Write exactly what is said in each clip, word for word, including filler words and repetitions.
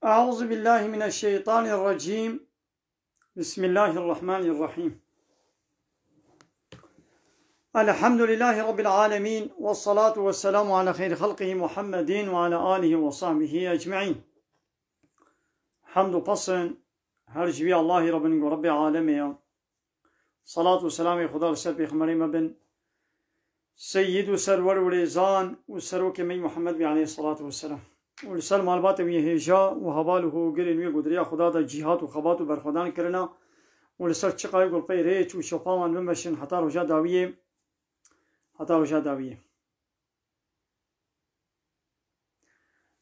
أعوذ بالله من الشيطان الرجيم. بسم الله الرحمن الرحيم. الحمد لله رب العالمين، والصلاة والسلام على خير خلقه محمد وعلى آله وصحبه أجمعين. Hemd û pesn her ji vî Allahî re bin, ku Rebbê alemê ye. Salat û selamê Xuda li ser pêxemberê me bin, seyyid û serwer û rêzan û serokê me yî Muhammed bî aleyhissalatu vesselam. Û li ser malbatê wî hêja û heval û hogirên wî ku di riya Xuda de cîhat û xebat û berxwedan kirina û li ser çiqayê ku li pey rêç û şopa wan bimeşin heta roja dawiyê, heta roja dawiyê.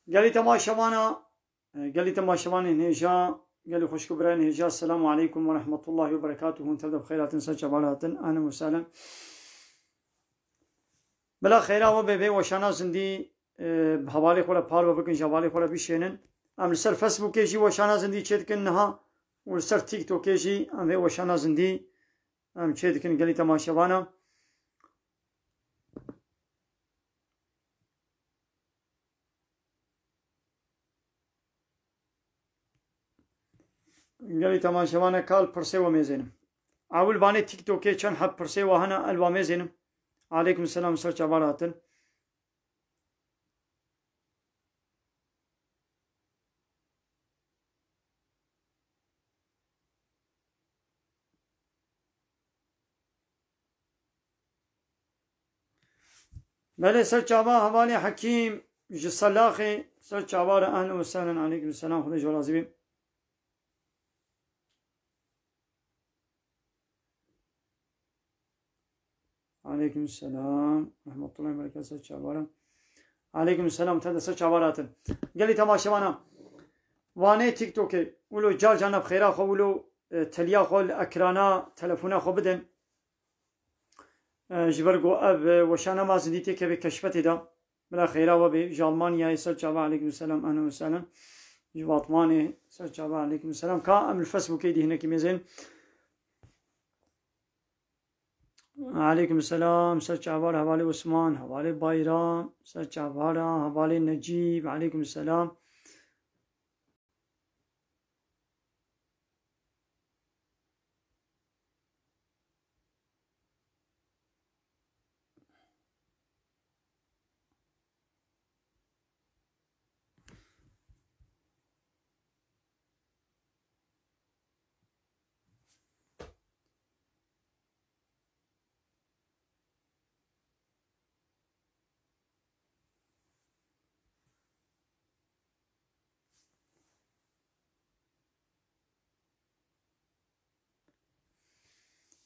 Gelî temaşevana, e, gelî temaşevanên hêja, gelî xwişk û birayên hêja, selamu aleykum ve rahmetullahi ve berekatuhu. Hûn tev de bi xêr hatin, ser çavan hatin. Ehlen ve sehlen. Bila xêra we bê, vê weşana zindî, e, bi hevalê xwe re parve bikin, ji hevalê xwe re bişênin. Em li ser Facebookê jî weşana zindî çêdikin niha û li ser TikTokê jî em vê weşana zindî em çêdikin gelî temaşevana. Gelî temaşevana kal pirsê we mêzênim. Ewil vanê TikTokê çend heb pirsê we hene, el wa mêzênim. Aleykum selam, ser çavan hatin. Belê, ser çava hevalê Hekîm ji Selaxê, ser çava re, ehlen ve sehlen, aleykum selam, Xwedê ji we razî be. Aleykum selam. Rahmetullahi ve berekatuhu. Ser çavara. Aleykum selam. Te de ser çavara hatin. Gelî temaşevana. Vanê TikTokê. Wilo car carna bi xêra xwe, wilo, e, teliya xwe li ekrana telefona xwe bidin. E, ji ber ku ev, e, weşana ma zindî têkeve keşfetê de. Bila xêra we bê. Ji Almanyayê ser çava. Aleykum selam. Ehlen ve sehlen. Ji Batmanê ser çava. Aleykum selam. Ka em li Facebookê dî hinekî mêzên. Aleykum selam, ser çavar hevalê Osman, hevalê Bayram, ser çavara, hevalê Necîb, aleykum selam.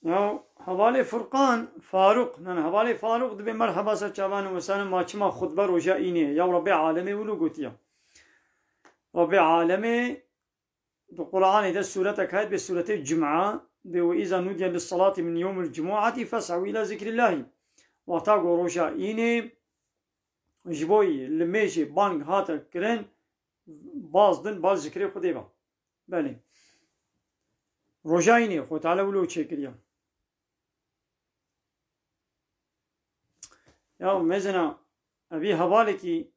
Ya hevalê Furqan Farûq, nan hevalê Farûq dibê merheba ser çavan û wesanin, ma çima xutbe roja înê? Ya Rebbê alemê wilo gotiya. Rebbê alemê di Qur'anê de sûretek heye, dibê sûretê Cuma, dibê: "Ve îza nudiye lis-salati min yewmil cumu'ati fes'ew ila zikrillahî." Wexta ku roja înê ji bo yî li mêjê bang hate kirin, baz din, baz zikrê Xwedê be. Belê. Roja înê Xwedê Teala wilo çêkiriye. Ya mêzina, evî hevalekî,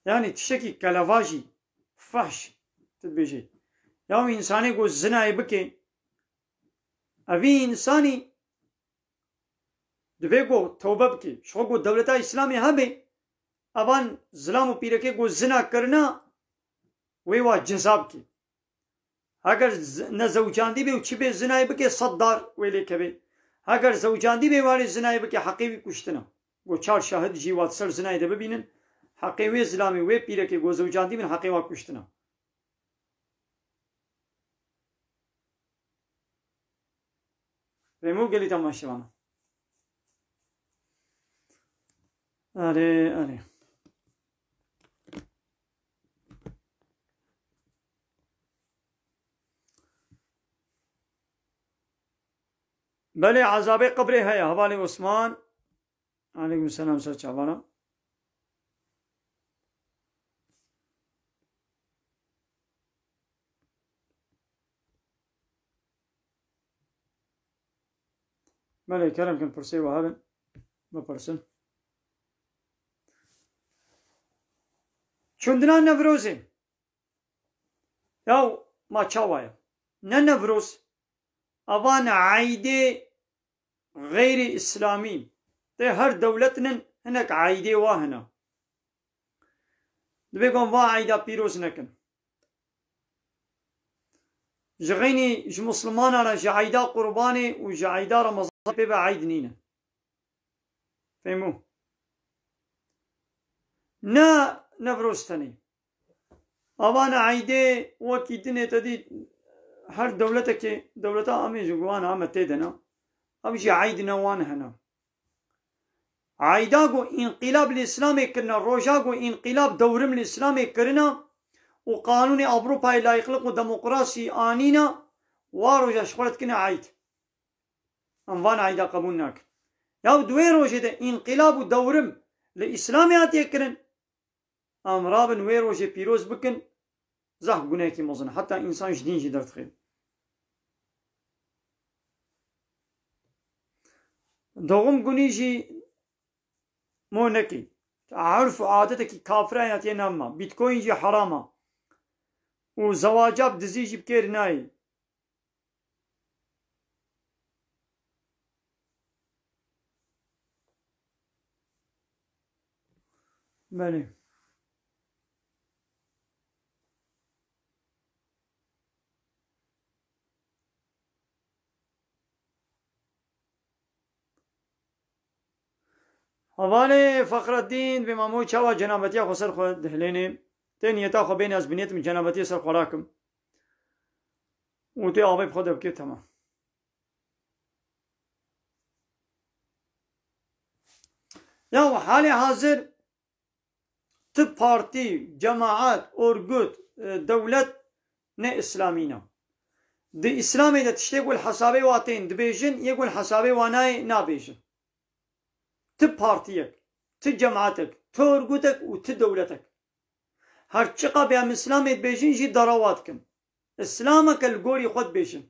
yanî tiştekî kelevajî, fehş, tu dibêjî. Ya wî însanê ku zinayê bike, evî însanî Divê ku tewbe bike. Ji xwe ku dewleta Îslamê hebe, evan zilam û pîrekê ku zina kirina, wê wa ceza bike. Heger z-, nezewcandî bê û çi bê zinayê bike, sed dar wê lê keve. Heger zewcandî bê, warê zinayê bike, heqê wî kuştina. Ku çar şahid jî wa di ser zinayê de bibînin, heqê wê zilamê, wê pîrekê ku zewcandî bin, heqê wa kuştina. Remû gelî temaşevan. Erê, erê. Belê, ezabê qebrê heye, hevalê Osman. Aleykum selam, ser çavana. Belê, kerem kin, pirsê we hebin, bipirsin. Çûndina Newrozê. Yaw, ma çawa ye? Ne Newroz, evan eydê xeyrî îslamî. Tê her dewletinin hinek eydê wa hene. Dibê gon va eyda pîroz nekin. Ji xeynî ji Muslimana re ji eyda Qurbanê û ji eyda Remezanê pê ve eyd nîne. Fehmû? Ne Newroz tenê. Avana eydê wekî dinê te dî her dewletekê, dewleta Amê ji guwana Ame tê de ne. Ev jî eyd ne wan hene. Eyda ku înqîlab li Îslamê kirine, roja ku înqîlab dewrim li Îslamê kirine û qanûnê Ewropayê layîqlik û demokrasî anîne, wa roja ji xwe re dikine eyd. Em van eyda qebûl nakin. Ya di wê rojê de înqîlab û dewrim li Îslamê hatiye kirin, em rabin wê rojê pîroz bikin, zehf gunehekî mezin e. Heta însan ji dîn jî derdixê. Doğum günü jî mo nekî. Urf û adetekî kafira hatiye navma. Bitcoin jî herama. Û zewaca bi dizî jî bi kêr nayê. Belê. Hevalê Fexreddîn, bê mamo çawa cenabetiya xwe ser xwe dihilênê? Tê niyeta xwe bêne, ez bi niyetim cenabetiyê ser xwe rakim. Û tê avê bi xwe de bikê, temam. Ya halê hazir ti partî, cemaet, orgut, e, dewlet ne îslamî ne. Di Îslamê de tiştê ku li hesabê wa tên dibêjin, yê ku li hesabê wa nayê nabêjin. Ti partiyek, ti cemaetek, ti orgutek û ti dewletek. Her çiqa bê em Îslamê dibêjin jî darawa dikin. Îslameke li gorî xwe dibêjin.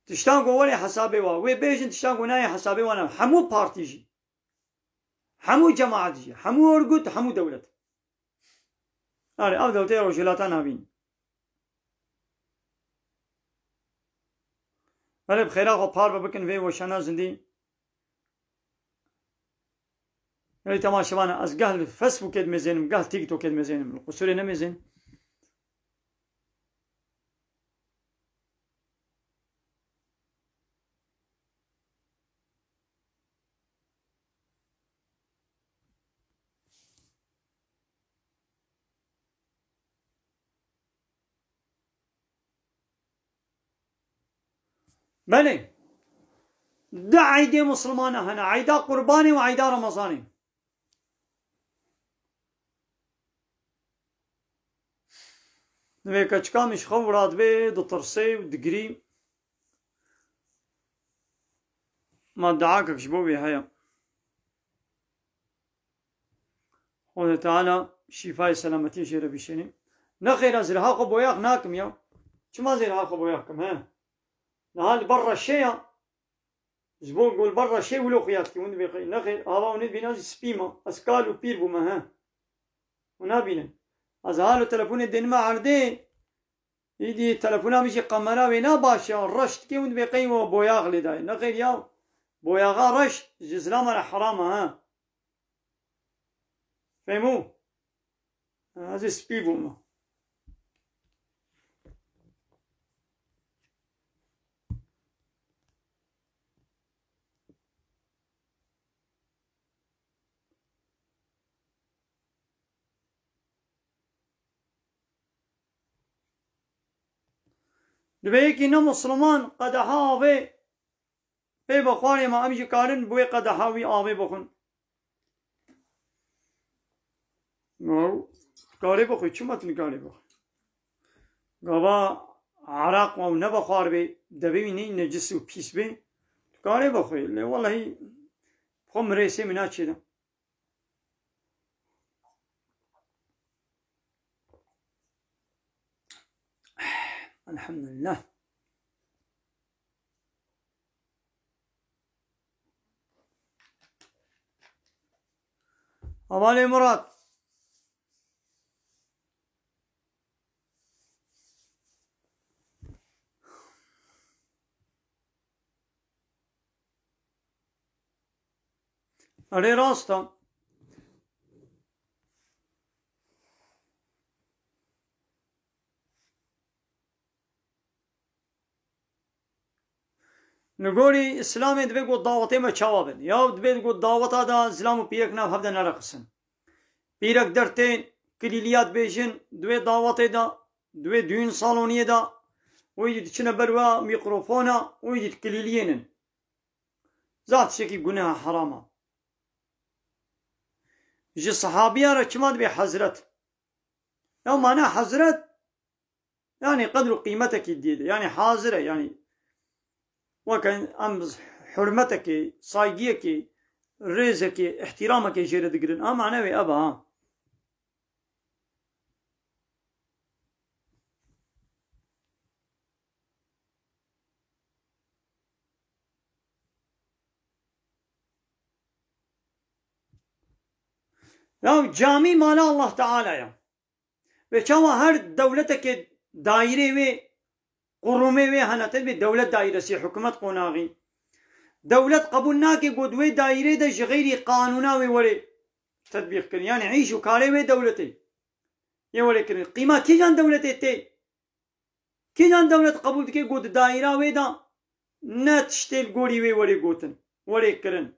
Tiştan ku were hesabê wa, wê bêjin, tiştan ku nayê hesabê wa ne. Hemû partî jî. Hemû cemaet jî. Hemû orgut, hemû dewlet. Erê, ev dewletê Rojhilata Navîn. Belê bi xêra xwe parve bikin vê weşana zindî. Gelî temaşevana, ez geh li Facebookê dimêzênim, geh TikTokê dimêzênim. Li qusurê nemêzên. Belê. Du eydê Musulmana hene. Eyda Qurbanê û eyda Remezanê. Divê keçika min ji xew radibê, ditirsê û digirî. Ma duakek ji bo wê heye. Xwedê Teala şîfayê selametiyê jê re bişêne. Nexêr, ez rêha xwe boyax nakim ya. Çima zê rêha xwe boyax kim, he? Niha li ber reşê ya. Ji bo ku li ber reşê wilo xuya dikî, hûn dibê qey. Nexêr, ava hûn dibîne ez jî spî me. Ez kal û pîr bûme, he. Hûn nabînin. Ez halo telefonê dênime erdê. Îdî telefona min jî kamera wê ne baş e, reş dike, hûn dibê qey we boyax lê dayê. Nexêr ya, boyaxa reş ji Îslama re heram e, ha. Fehmû? Ez ê spî bûme. Divê yekî ne Musliman qedeha avê pê bixwarê, ma em jî karin bi wê qedeha wî avê bixwin. Wow. Karê bixwî, çima tu nikarî bixwî? Gava Araq ew ne vexwar bê, devê wî neyî necis û pîs bê, dikarê vexwê. Lê welehî xwe mirêsê min naçêde. Elhamdülillah. Hevalê Murat. Erê, rast e. Li gorî Îslamê divê ku dawetê me çawa bin. Ya divê ku daweta de zilam û pîrek nav hev de nerexisin. Pîrek dertê kilîliya dibêjin, di wê dawetê de, di wê düğün saloniyê de, wî dî diçine ber we mîkrofona, wî dî dikilîliyênin. Zaf tiştekî guneha herama. Ji sehabiya re çima dibê hezret? Ya mana hezret, yani qedr û qîmetekî diyê de. Yani hazir e, yani weke em hurmetekê, saygiyekê, rêzekê, îhtîramekê jê re digirin. A mane wê ev e, ha. Ya camî mala Allah Teala ya. Ve çawa her dewletekê daîrê wê, qurumê wê hene, te dibê dewlet daîresi, hikûmet qonaxî. Dewlet qebûl nake ku di wê daîrê de ji xeyrî qanûna wê were tetbîq kirin. Yani îş û karê wê dewletê yê were kirin. Qîma kîjan dewletê tê? Kîjan dewlet qebûl dike ku di daîra wê de ne tiştê li gorî wê were gotin, were kirin?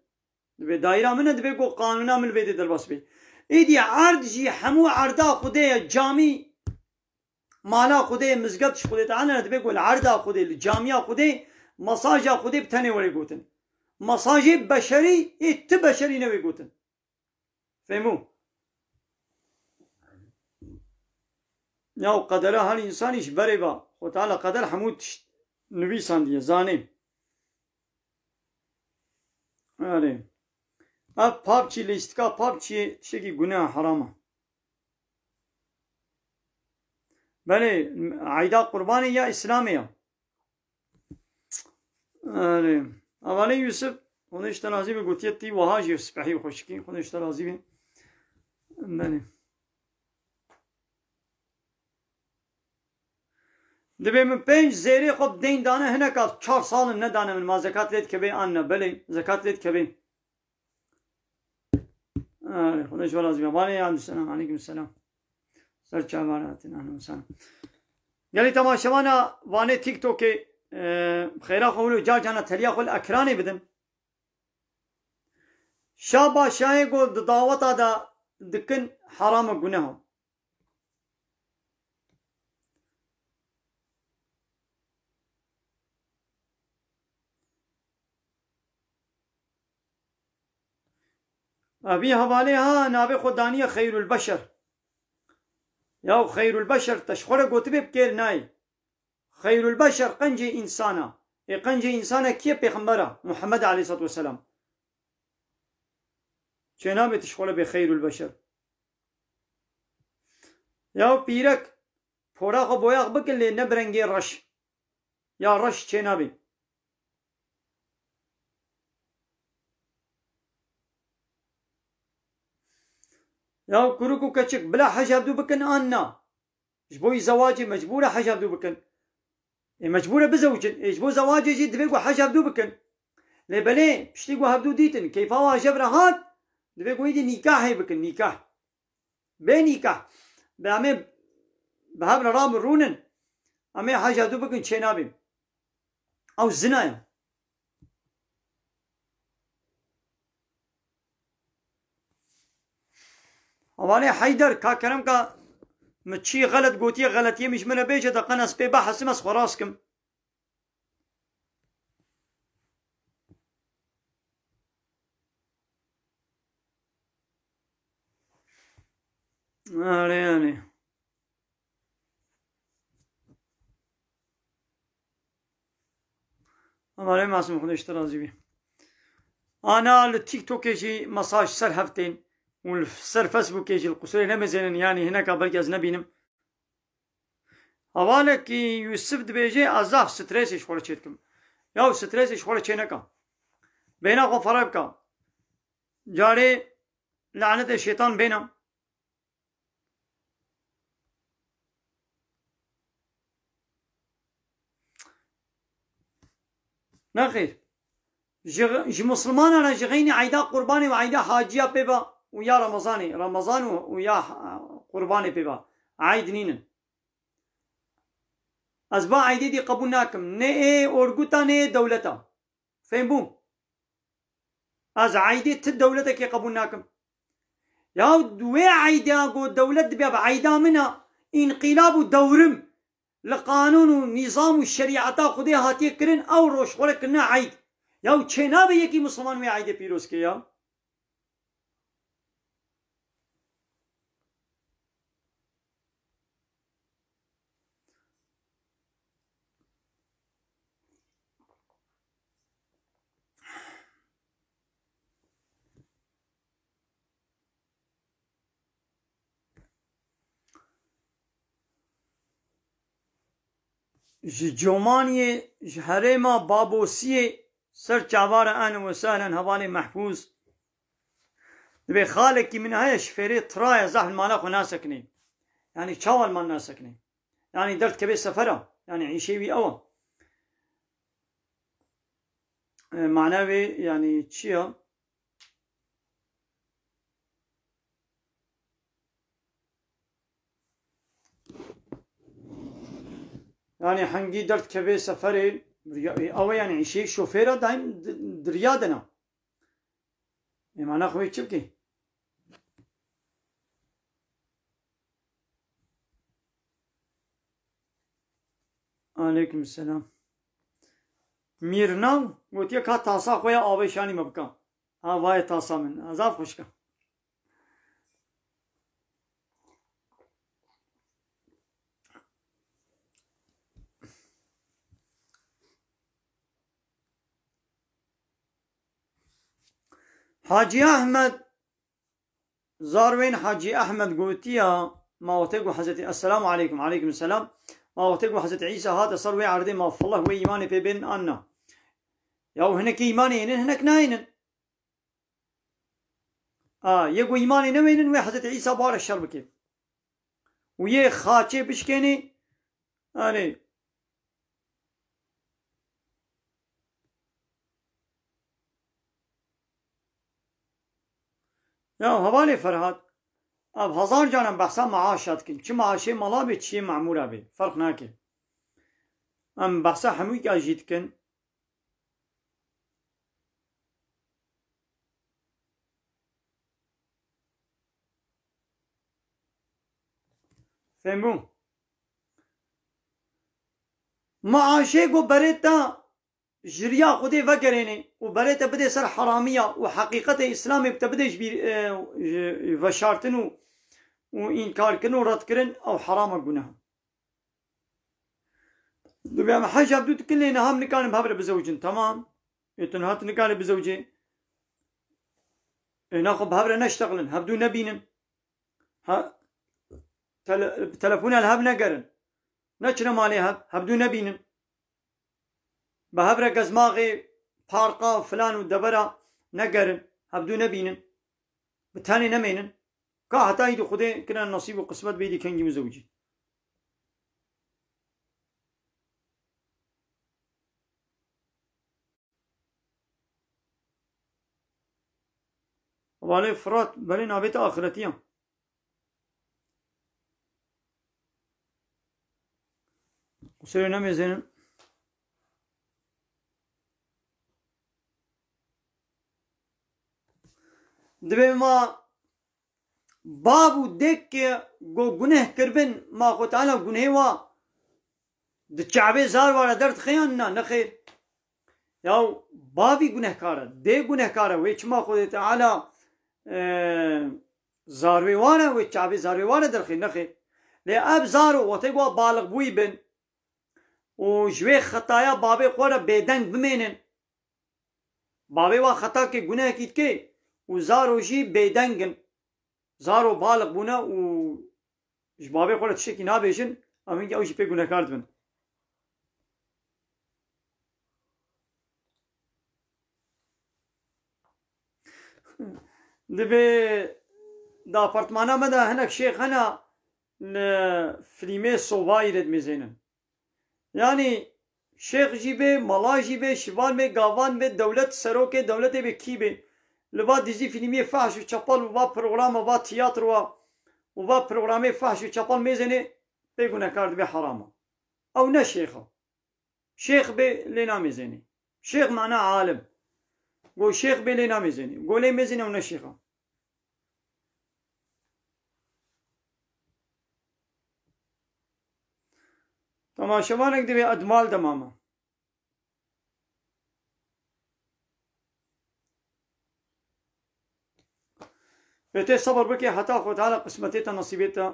Divê daîra min e, divê ku qanûna min li vê dê derbas bê. Êdî erd jî hemû erda Xwedê ye, camî, mala Xwedê ye, mizgept ji Xwedê Teala ne, divê ku li erda Xwedê, li camiya Xwedê, mesaja Xwedê bi tenê were gotin. Mesajê beşerî ê ti beşerî newê gotin. Fehmû? Ya qedera her însanî ji berê ve. Xwe Teala qeder hemû tişt nivîsandiye, zanê. Erê. Ev PUBG, lîstika PUBG tiştekî guneha heram e. Belê, eyda qurbanê ya Îslamê ya. Erê. Hevalê Yusuf, Xwedê ji te razî be, gotiye tî wiha jî spehî û xweşikî. Xwedê ji te razî be. Belê. Dibê min pênc zêrê xwe bi deyn dane, hineka çar sal in nedane min, ma zekat lê dikeve an ne? Belê, zekat lê dikeve. Erê, Xwedê ji we razî be. Vanê, aleyküm selam, aleyküm selam. Ser çavana hatin, ahlen we sehlen. Gelî temaşevana vanê TikTokê, e, xêra xwe wilo car cana teliya xwe li ekranê bidin. Şa ba şayê ku di daweta de dikin heram e, guneha. Evî hevalê ha navê xwe daniye Xeyrul Beşer. Ya Xeyrul Beşer, te ji xwe re gotibe bi kêr nayê. Xeyrul Beşer qencê însana. Ê qencê însana kî ye? Pêxembera Muhammed aleyhissalatu vesselam. Çênabe tu ji xwe re bê Xeyrul Beşer. Ya pîrek, pora xwe boyax bikin lê ne bi rengê reş. Ya reş çênabe. Ya kurik û keçik bila hej hevdû bikin an na? Ji bo wî zewacê mecbûr e hej hevdû bikin. Ê mecbûr e bizewicin. Ê ji bo zewacê jî divê ku hej hevdû bikin. Lê belê piştî ku hevdû dîtin, keyfa wan ji hev re hat, divê ku êdî nîkahê bikin, nîkah. Bê nîkah. Bi em ê bi hev re rabin rûnin. Em ê hej hevdû bikin, çênabê. Ew zina ye. Hevalê Heyder, ka kerem ka, min çî xelet gotiye, xeletiyê min ji min re bêje, de qe ez pê behsim, ez xwe rast kim. Erê, erê. Hevalê Masum, Xwedê ji te razî bî. Ana li TikTokê jî mesaj ser hev tên û li ser Facebookê jî li qusûrê nemêzênin, yanî hineka belkî ez nebînim. Hevalekî Yusuf dibêje, ez zaf stresê ji xwe re çê dikim. Yaw stresê ji xwe re çê neka. Beyna xwe fereh bike. Carê lanetê şeytan bêne. Nexêr. Ji, ji Musulmanan re ji xeynî eyda Qurbanê û eyda Haciya pê ba û ya Remezanê, Remezan û, û ya, e, Qurbanê pê ba. Eyd nînin. Ez ba eydê dî qebûl nakim. Ne ê orguta, ne ê dewleta. Fêm bû? Ez eydê ti dewletekê qebûl nakim. Ya wê eyda ku dewlet dibe bi eyda min a, înqîlab û dewrim li qanûn û nîzam û şerîeta Xwedê hatiye kirin, ew roj xwe re kirine eyd. Ya çê nabe yekî Musulman wê eydê pîroz ke ya? Ji Comaniyê, ji herêma Babosiyê ser çava re, ehlen we sehlen, hevalê Mehfûz. Dibê xalekî min heye, şifêrê tira ye, zehf li mala xwe nasekinê. Yanî çawa li mal nasekinê? Yanî derdikeve sefera. Yanî îşê wî ew e. E, mana wê yanî çi ye? Yanî hengî derdikeve seferê, ya, ew e yanî îşê şofêra daîm di-, diriya de ne. Ê mana xwe çi bikê? Aleykum selam. Mîrnaw gotiye ka tasa xwe ya avê şanî me bika. Ha, vayê tasa min. Ha, zaf xweşik e. Hacî Ahmed, zarwên Hacî Ahmed gotiya, ma wextê ku Hezretî, Esselamu aleykum, aleykum selam, ma wextê ku Hezretî Îsa hate ser wê erdê, ma fillah wê îmanê pê bên an na? Ya û hinek îmanê hênin, hinek nayênin. A, yê ku îmanê newênin, wê Hezretî Îsa bare şer bike. Û yê xaçê bişkênê, erê. Ya hevalê Ferhat, ev hezar caran behsa meaşa dikin. Çi meaşê mala bê, çi yê memûra bê. Ferq nake. Em behsa hemûyka jî dikin. Fêm bû? Meaşê ku berê te ji riya Xwedê vegerênê û berê te bidê ser heramiya û heqîqetê Îslamê bi te bidê ji bîr, e, ji veşartin û, û înkarkirin û redkirin, ew heram e, guneh e. Dibê em hej hevdû dikin, lê niha em nikarin bi hev re bizewicin. Temam. Ê tu niha tu nikarî bizewicê. Ê naxwe bi hev re neştexilin, hevdû nebînin. Ha, tele-, bi telefona li hev negerin. Neçine malê hev, hevdû nebînin. Bi hev re gezmaxê, parka, filan û debera negerin, hevdû nebînin. Bi tenê nemênin. Ka heta îdî Xwedê kire nesîb û qismet bê, îdî kengî mizewicî. Hevalê Firat, belê navê te axiretiya. Qusêrê nemêzênin. Dibê ma bav û dêk ku guneh kiribin, ma Xwe Teala gunehê wa di çavê zar wa re derdixe yan na? Nexêr. Yaw bavî gunehkar e, dê gunehkar e, wê çima Xwedê Teala, e, zarwê wa re, wê çavê zarwê wa re derxê? Nexêr. Lê ev zaro wextê ku wa baliq bûyî bin, û ji wê xetaya babê xwe re bêdeng bimênin. Babê wa xetakê gunehekî dike û zaro jî bêdeng in. Zaro baliq bûne û ji babê xwe re tiştekî nabêjin, em hingî ew jî pê gunehkar dibin. Divê di apartmana me de hinek şêx hene, li filmê Sobayî re dimêzênin. Yanî şêx jî bê, mala jî bê, şivan bê, gavan bê, dewlet, serokê dewletê bê, kî bê. Li va dizî, filmiyê fehş û çepel û va programa, va tiyatroa û va programê fehş û çepel mêzênê, pê gunehkar dibe, herama. Ew ne şêx e. Şêx bê lê namêzênê. Şêx mana alim. Go şêx bê lê namêzênê. Go lê mêzênê ew ne şêx e. Temaşevanek divê edmal de mama. Wê tê sebir bike heta Xwe Teala qismetê te, nesîbê te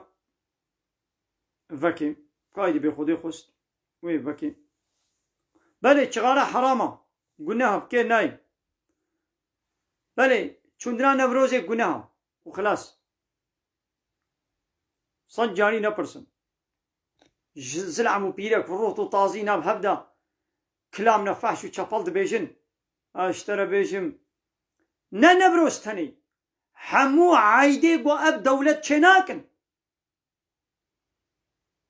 vekê. Kaydî bê Xwedê xwest. Wê vekê. Belê, çixare herama. Guneha bike nayê. Belê, çûndina Newrozê guneha. Û xilas. Sed carî nepirsin. Ji zilam û pîrek û rût û tazî nav hev de kilamne fehş û çepel dibêjin. Ez ji te re bêjim, ne Newroz tenê. Hemû eydê ku ev dewlet çênakin.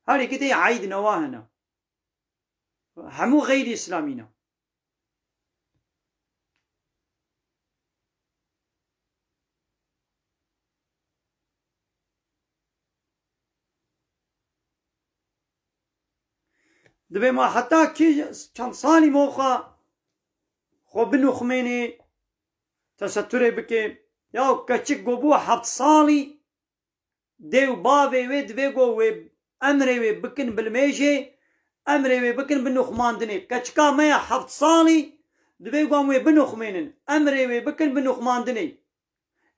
Her yekê tê eyd newa hene. Hemû xeyrî îslamî ne. Dibê ma heta kî çend salî ma xwe, xwe binixumênê, teseturê bikê. Ya keçik ku bû heft salî, dê û bavê wê divê ku wê emrê wê bikin bilmêjê, emrê wê bikin binixumandinê. Keçika me ya heft salî divê ku em wê binixumênin, emrê wê bikin binixumandinê.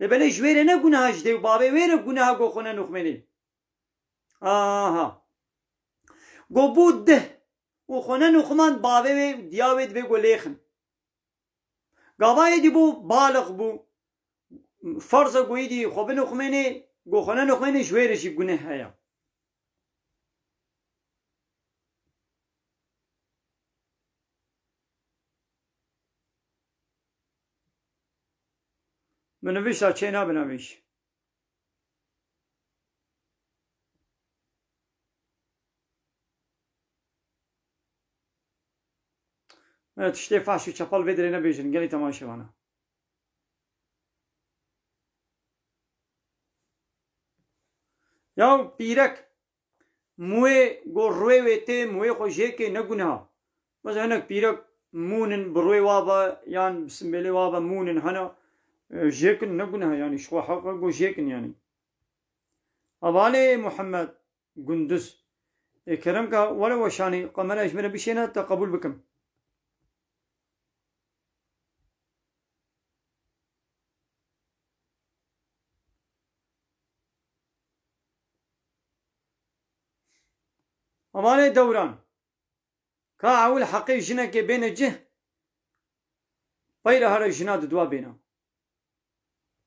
Lê belê ji wê re ne guneha ji dê û bavê wê re guneha ku xwe nenixumênê. Aha. Ku bû dih û xwe nenixumand, bavê wê, diya wê divê ku lêxin. Gava êdî bû, baliq bû. Ferz e ku êdî xwe binixumênê, ku xwe nenixumênê ji wê re jî guneh heye. Min nivîşta çê nabe navîş. Me tiştê faş û çepel vê dirê nebêjin, gelî temaşevana. Ya pîrek, mûyê go rûyê wê tê, mûyê xwe jêkê ne guneha. Mesela hinek pîrek mûnin bi rûyê wa ve yan bi simbêlê wa ve mûnin hene, e, jêkin ne guneha, yanî ji xwe heq e go jêkin yanî. Hevalê Muhammed Gunduz. Ê kerem ka were weşanî kamera ji min re bişêne te qebûl bikim. Hevalê Dewran. Ka ewil heqê jinekê bêne cih, peyre here jina di dua bêne.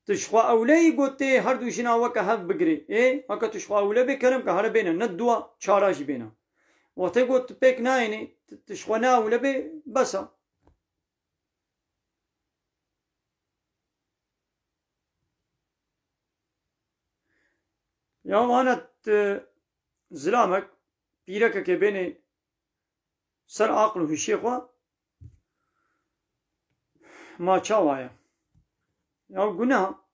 Tu ji xwe ewle yî got tê her du jina weke hev bigirê. Ê, heke tu ji xwe ewle bê kerem ke here bêne, ne dua, çara jî bêne. Wextê got tu pêk nayênê, tu, tu ji xwe ne ewle bê, bes e. Ya wana tu zilamek, pîrekekê bênê ser aql û hişê xwe, ma çawa ye? Ya guneha.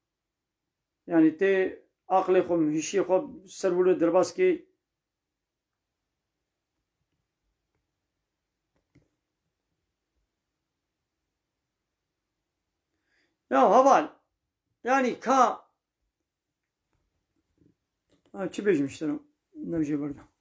Yanî tê aqlê xwe, hişê xwe ser wilo derbas kê. Ya heval, yanî ka, ha, çi bêjim işte, ne jê berda.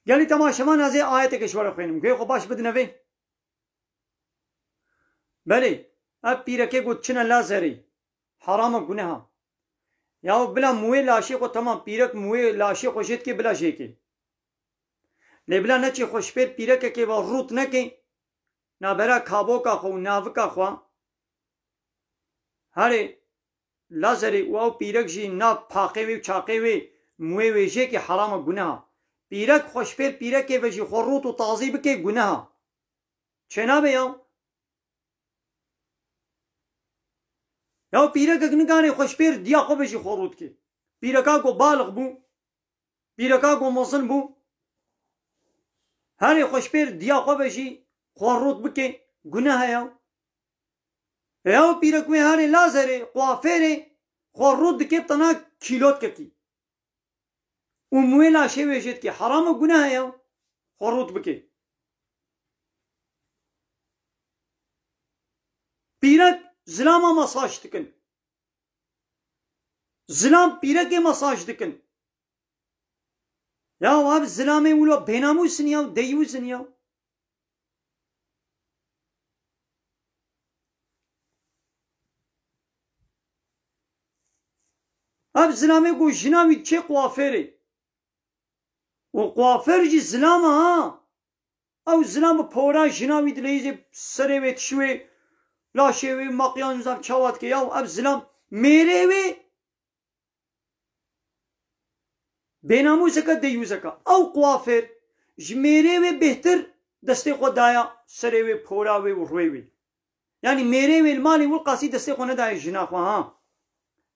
Gelî temaşevan, ez ê ayeteke ji we re xwênim. Guhê xwe baş bidine vê. Belê, ev pîrekê got çine lazerê. Haram e, guneha. Ya bila muwê laşê xwe, temam, pîrek muwê laşê xwe jê dikê, bila jêkê. Lê bila neçê xwe ji pêr pîrekekê ve rût nekê, nabera kaboka xwe û navika xwe. Herê lazerê û ew pîrek jî nav paqê wê û çaqê wê, muwê wê jêkê, haram e, guneha. Pîrek xwe ji pêr pîrekê ve jî xwe rût û tazî bike, guneha. Çênabe ya. Ya pîrekek nikane xwe ji pêr diya xwe ve jî xwe rût ke. Pîreka ku balix bû, pîreka ku mezin bû, herê xwe ji pêr diya xwe ve jî xwe rût bike, guneh e ya. Ya pîrek wê herê lazerê, kuafêrê, xwe rût dike tena kîlotkekî. Û muwê laşê wê jê dikê. Haram e, guneh e ya. Xwe rût bike. Pîrek zilama masaj dikin. Zilam pîrekê masaj dikin. Ya ev zilamê wilo bênamûs in ya, deyûs in ya. Ev zilamê ku jina wî diçê kuafêrê. Û kuafêr jî zilam e ha. Ew zilam bi pora jina wî dileyîzê serê wê tişî wê, laşê wê, maqiyan nizam çawa dike. Ya ev zilam mêrê wê bênamûseke, deyûzeke. Ew kuafêr ji mêrê wê bêhtir destê xwe daya serê wê, pora wê û rûyê wê. Yanî mêrê wê li malê Wilqasî destê xwe nedaye jina xwe ha.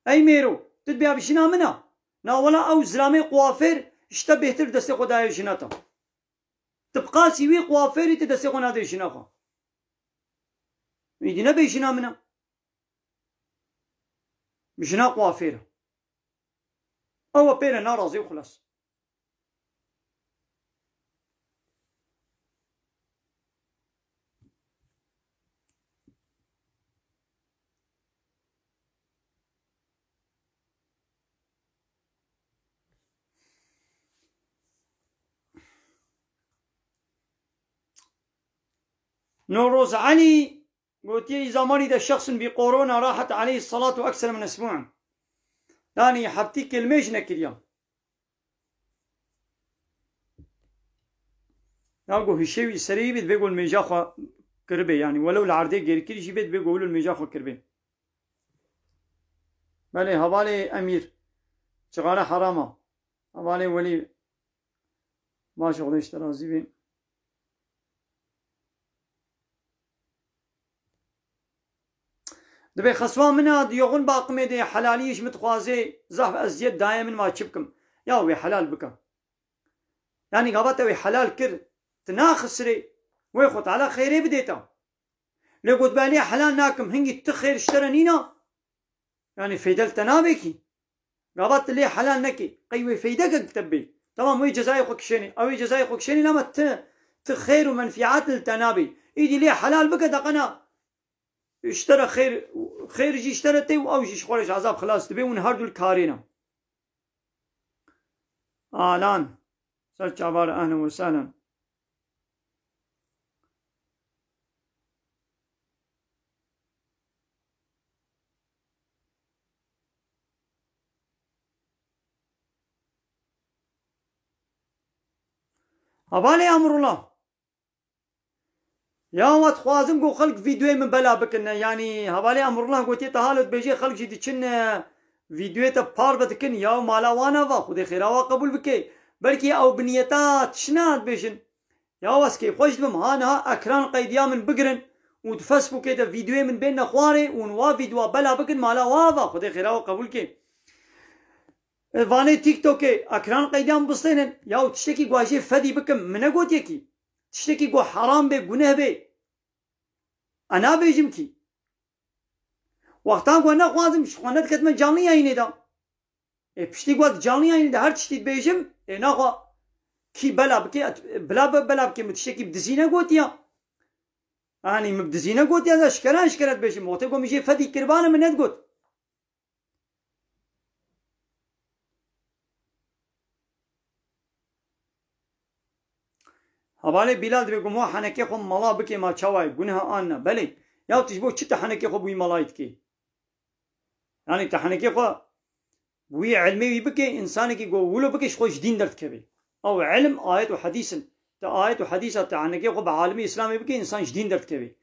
Ey mêro, tu dibê ev jina min a? Na wela ew zilamê kuafêr ji te bêhtir destê xwe daye jina te. Tu bi qasî wî kuafêrî, tu destê xwe nadê jina xwe. Îdî nebê jina min a. Jina kuafêr e. Ew e pê re narazî û xilas. Newroz Elî gotiye, "Îza marîde şexsin bî korona rahet aleyhî salatu ekser min esbû'in." Yanî heftî kelmê ji nekiriya. Ya ku hişê wî serê wî bê, divê ku li mêja xwe kiribê, yanî welew li erdê gêrkirî jî bê, divê ku wilo li mêja xwe kiribê. Belê, hevalê Emîr, cixare herama. Hevalê Welî, baş e, Xwedê ji te razî bê. Dibê xeswa min a, di yoxin baqimê de helalî ji min dixwazê, zehf eziyet daye min, ma çi bikim? Ya wê helal bike. Yanî gava te wê helal kir, tu naxisirê, wê Xwe Teala xêrê bidê te. Lê got, "Belê helal nakim, hingî tu xêr ji te re nîna." Yanî feyde li te nabe kî. Gava tu lê helal nekî, qey wê feydekek li te bê? Tamam, wê cezayê xwe kişênê, ew ê cezayê xwe kişênê, lema tu, tu xêr û menfiat li te nabê. Îdî lê helal bike, deqena ji te re xêr, xêr jî ji te re tê û ew jî ji xwe re ji ezab xilas dibe û hûn her du li karê ne. Alan. Ser çavar, ehlen we sehlen. Hevalê Emrullah. Ya we dixwazim ku xelk vîdeoyê min bela bikin. Yanî hevalê Emrullah gotiye, te halo dibêje xelk jî diçin, e, vîdeoyê te parve dikin. Ya mala wan ava, Xwedê xêra wa qebûl bike. Belkî ew bi niyeta tişna dibêjin. Ya ez kêfxweş dibim, ha niha ekran qeydiya min bigirin û di Facebookê de vîdeoyê min bên nexwarê û hûn wa vîdeoya bela bikin, mala wa ava, Xwedê xêra wa qebûl ke. E, vanê TikTokê ekran qeydiya min bistênin. Ya tiştekî ku ez jê fedî bikim, min negotiye kî. Tiştekî ku heram bê, guneh bê, e nabêjim kî. Wextan ku nexwazim, ji xwe nediketime canlı yayînê de. Ê, piştî ku ez canlı yayînê de her tiştî dibêjim, ê, naxwe kî bela bike, et-, bila be, bela bike, min tiştekî bi dizî negotiya. Yanî min bi dizî negotiya, ez şikere şikere dibêjim. Wextê ku min jê fedî kiribane, min nedigot. Hevalê Bîlal dibê ku ma henekê xwe mala bikê, ma çawa ye? Guneha an ne? Belê. Ya tu ji bo çi tu henekê xwe bi wî malayî dikê? Yanî tu henekê xwe bi wî ilmê wî bikê, însanekî ku wilo bikê ji xwe ji dîn derdikeve. Ew ilm ayet û hedîs in. Tu ayet û hedîsa tu henekê xwe bi alimê Îslamê bikê, însan ji dîn derdikeve.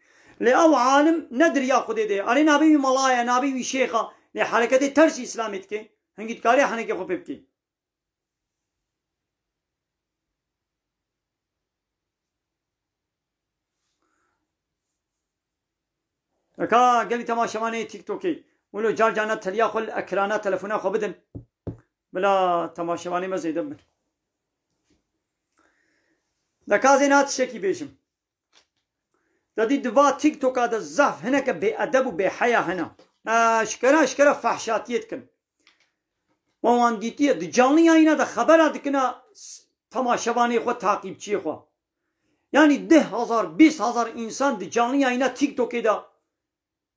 Lê ew alim ne di riya Xwedê de ye. Erê nabê wî mala ye, nabê wî şêx e. Lê hereketê tersî Îslamê dike. Hingî dikarê henekê xwe pê bikê. Eka gelî temaşevanê TikTokê, wilo car carna teliya xwe li ekrana telefona xwe bidin. Bila temaşevanê me zêde bibin. Deka zê niha tiştekî bêjim. Te dî di va TikToka de zehf hineke bêedeb û bêheya hene. Eşkere eşkere fehşatiyê dikin. Wan wan dîtiye, di canlı yayına de xebera dikine s-, temaşevanê xwe, takîpçiyê xwe. Yanî deh hezar, bîst hezar însan di canlı yayına TikTokê de,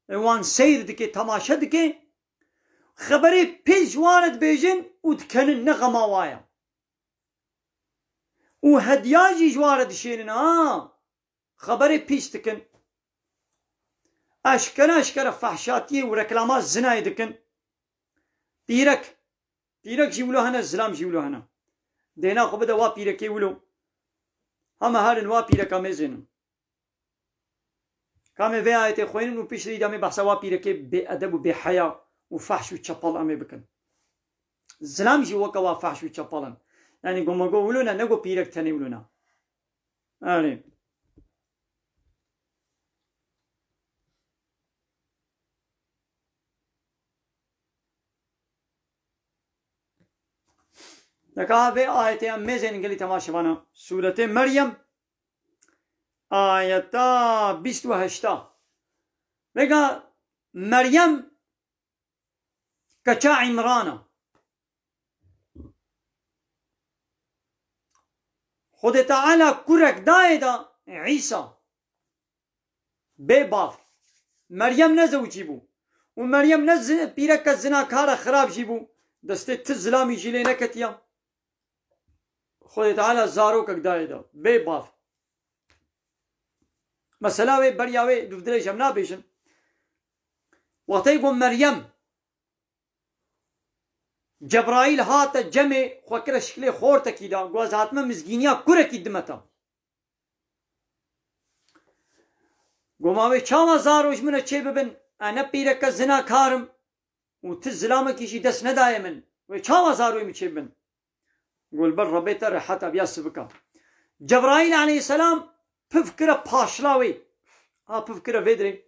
e, wan seyr dike, temaşe dike. Xeberê pis ji wan re dibêjin û dikenin, ne xema wa ye. Û hediya jî ji wan re dişênin, ha. Xeberê pîs dikin. Eşkere eşkere fehşatiyê û reklama zinayê dikin. Pîrek. Pîrek jî wilo hene, zilam jî wilo hene. Dêna xwe bide wa pîrekê wilo. Heme herin wa pîreka mêzênin. Ka em ê vê ayetê xwênin û piştî de em ê behsa wa pîrekê bêedeb û bêheya û fehş û çepal em ê bikin. Zilam jî weke wa fehş û çepal in. Yanî go me go wilo ne, ne go pîrek tenê wilo ne. Erê. Deka vê ayetê em mêzên gelî temaşevana. Sûretê Meryem, ayeta bîst û heşta. Vêga Meryem keça Îmran e. Xwedê Teala kurek dayê da Îsa. Bê bav. Meryem ne zewicî bû. Û Meryem ne zi-, pîreke zinakara xirab jî bû. Destê ti zilamî jî lê neketiya. Xwedê Teala zarokek dayê da. Bê bav. Mesela wê beriya wê dûvdirêj em nabêjin. Wextê ku Meryem Cebraîl hate cemê xwe kire şiklê xortekî de, got, ez hatime mizgîniya kurekî dimeta. Got, ma wê çawa zaro ji min re çê bibin? Ez ne pîreke zinakar im û ti zilamekî jî dest nedaye min. Wê çawa zaroyê min çê bibin? Got, li ber Rebê te re heta viya sivika. Cebraîl aleyhisselam piv kire paşla wê. Ha, piv kire vê dirê.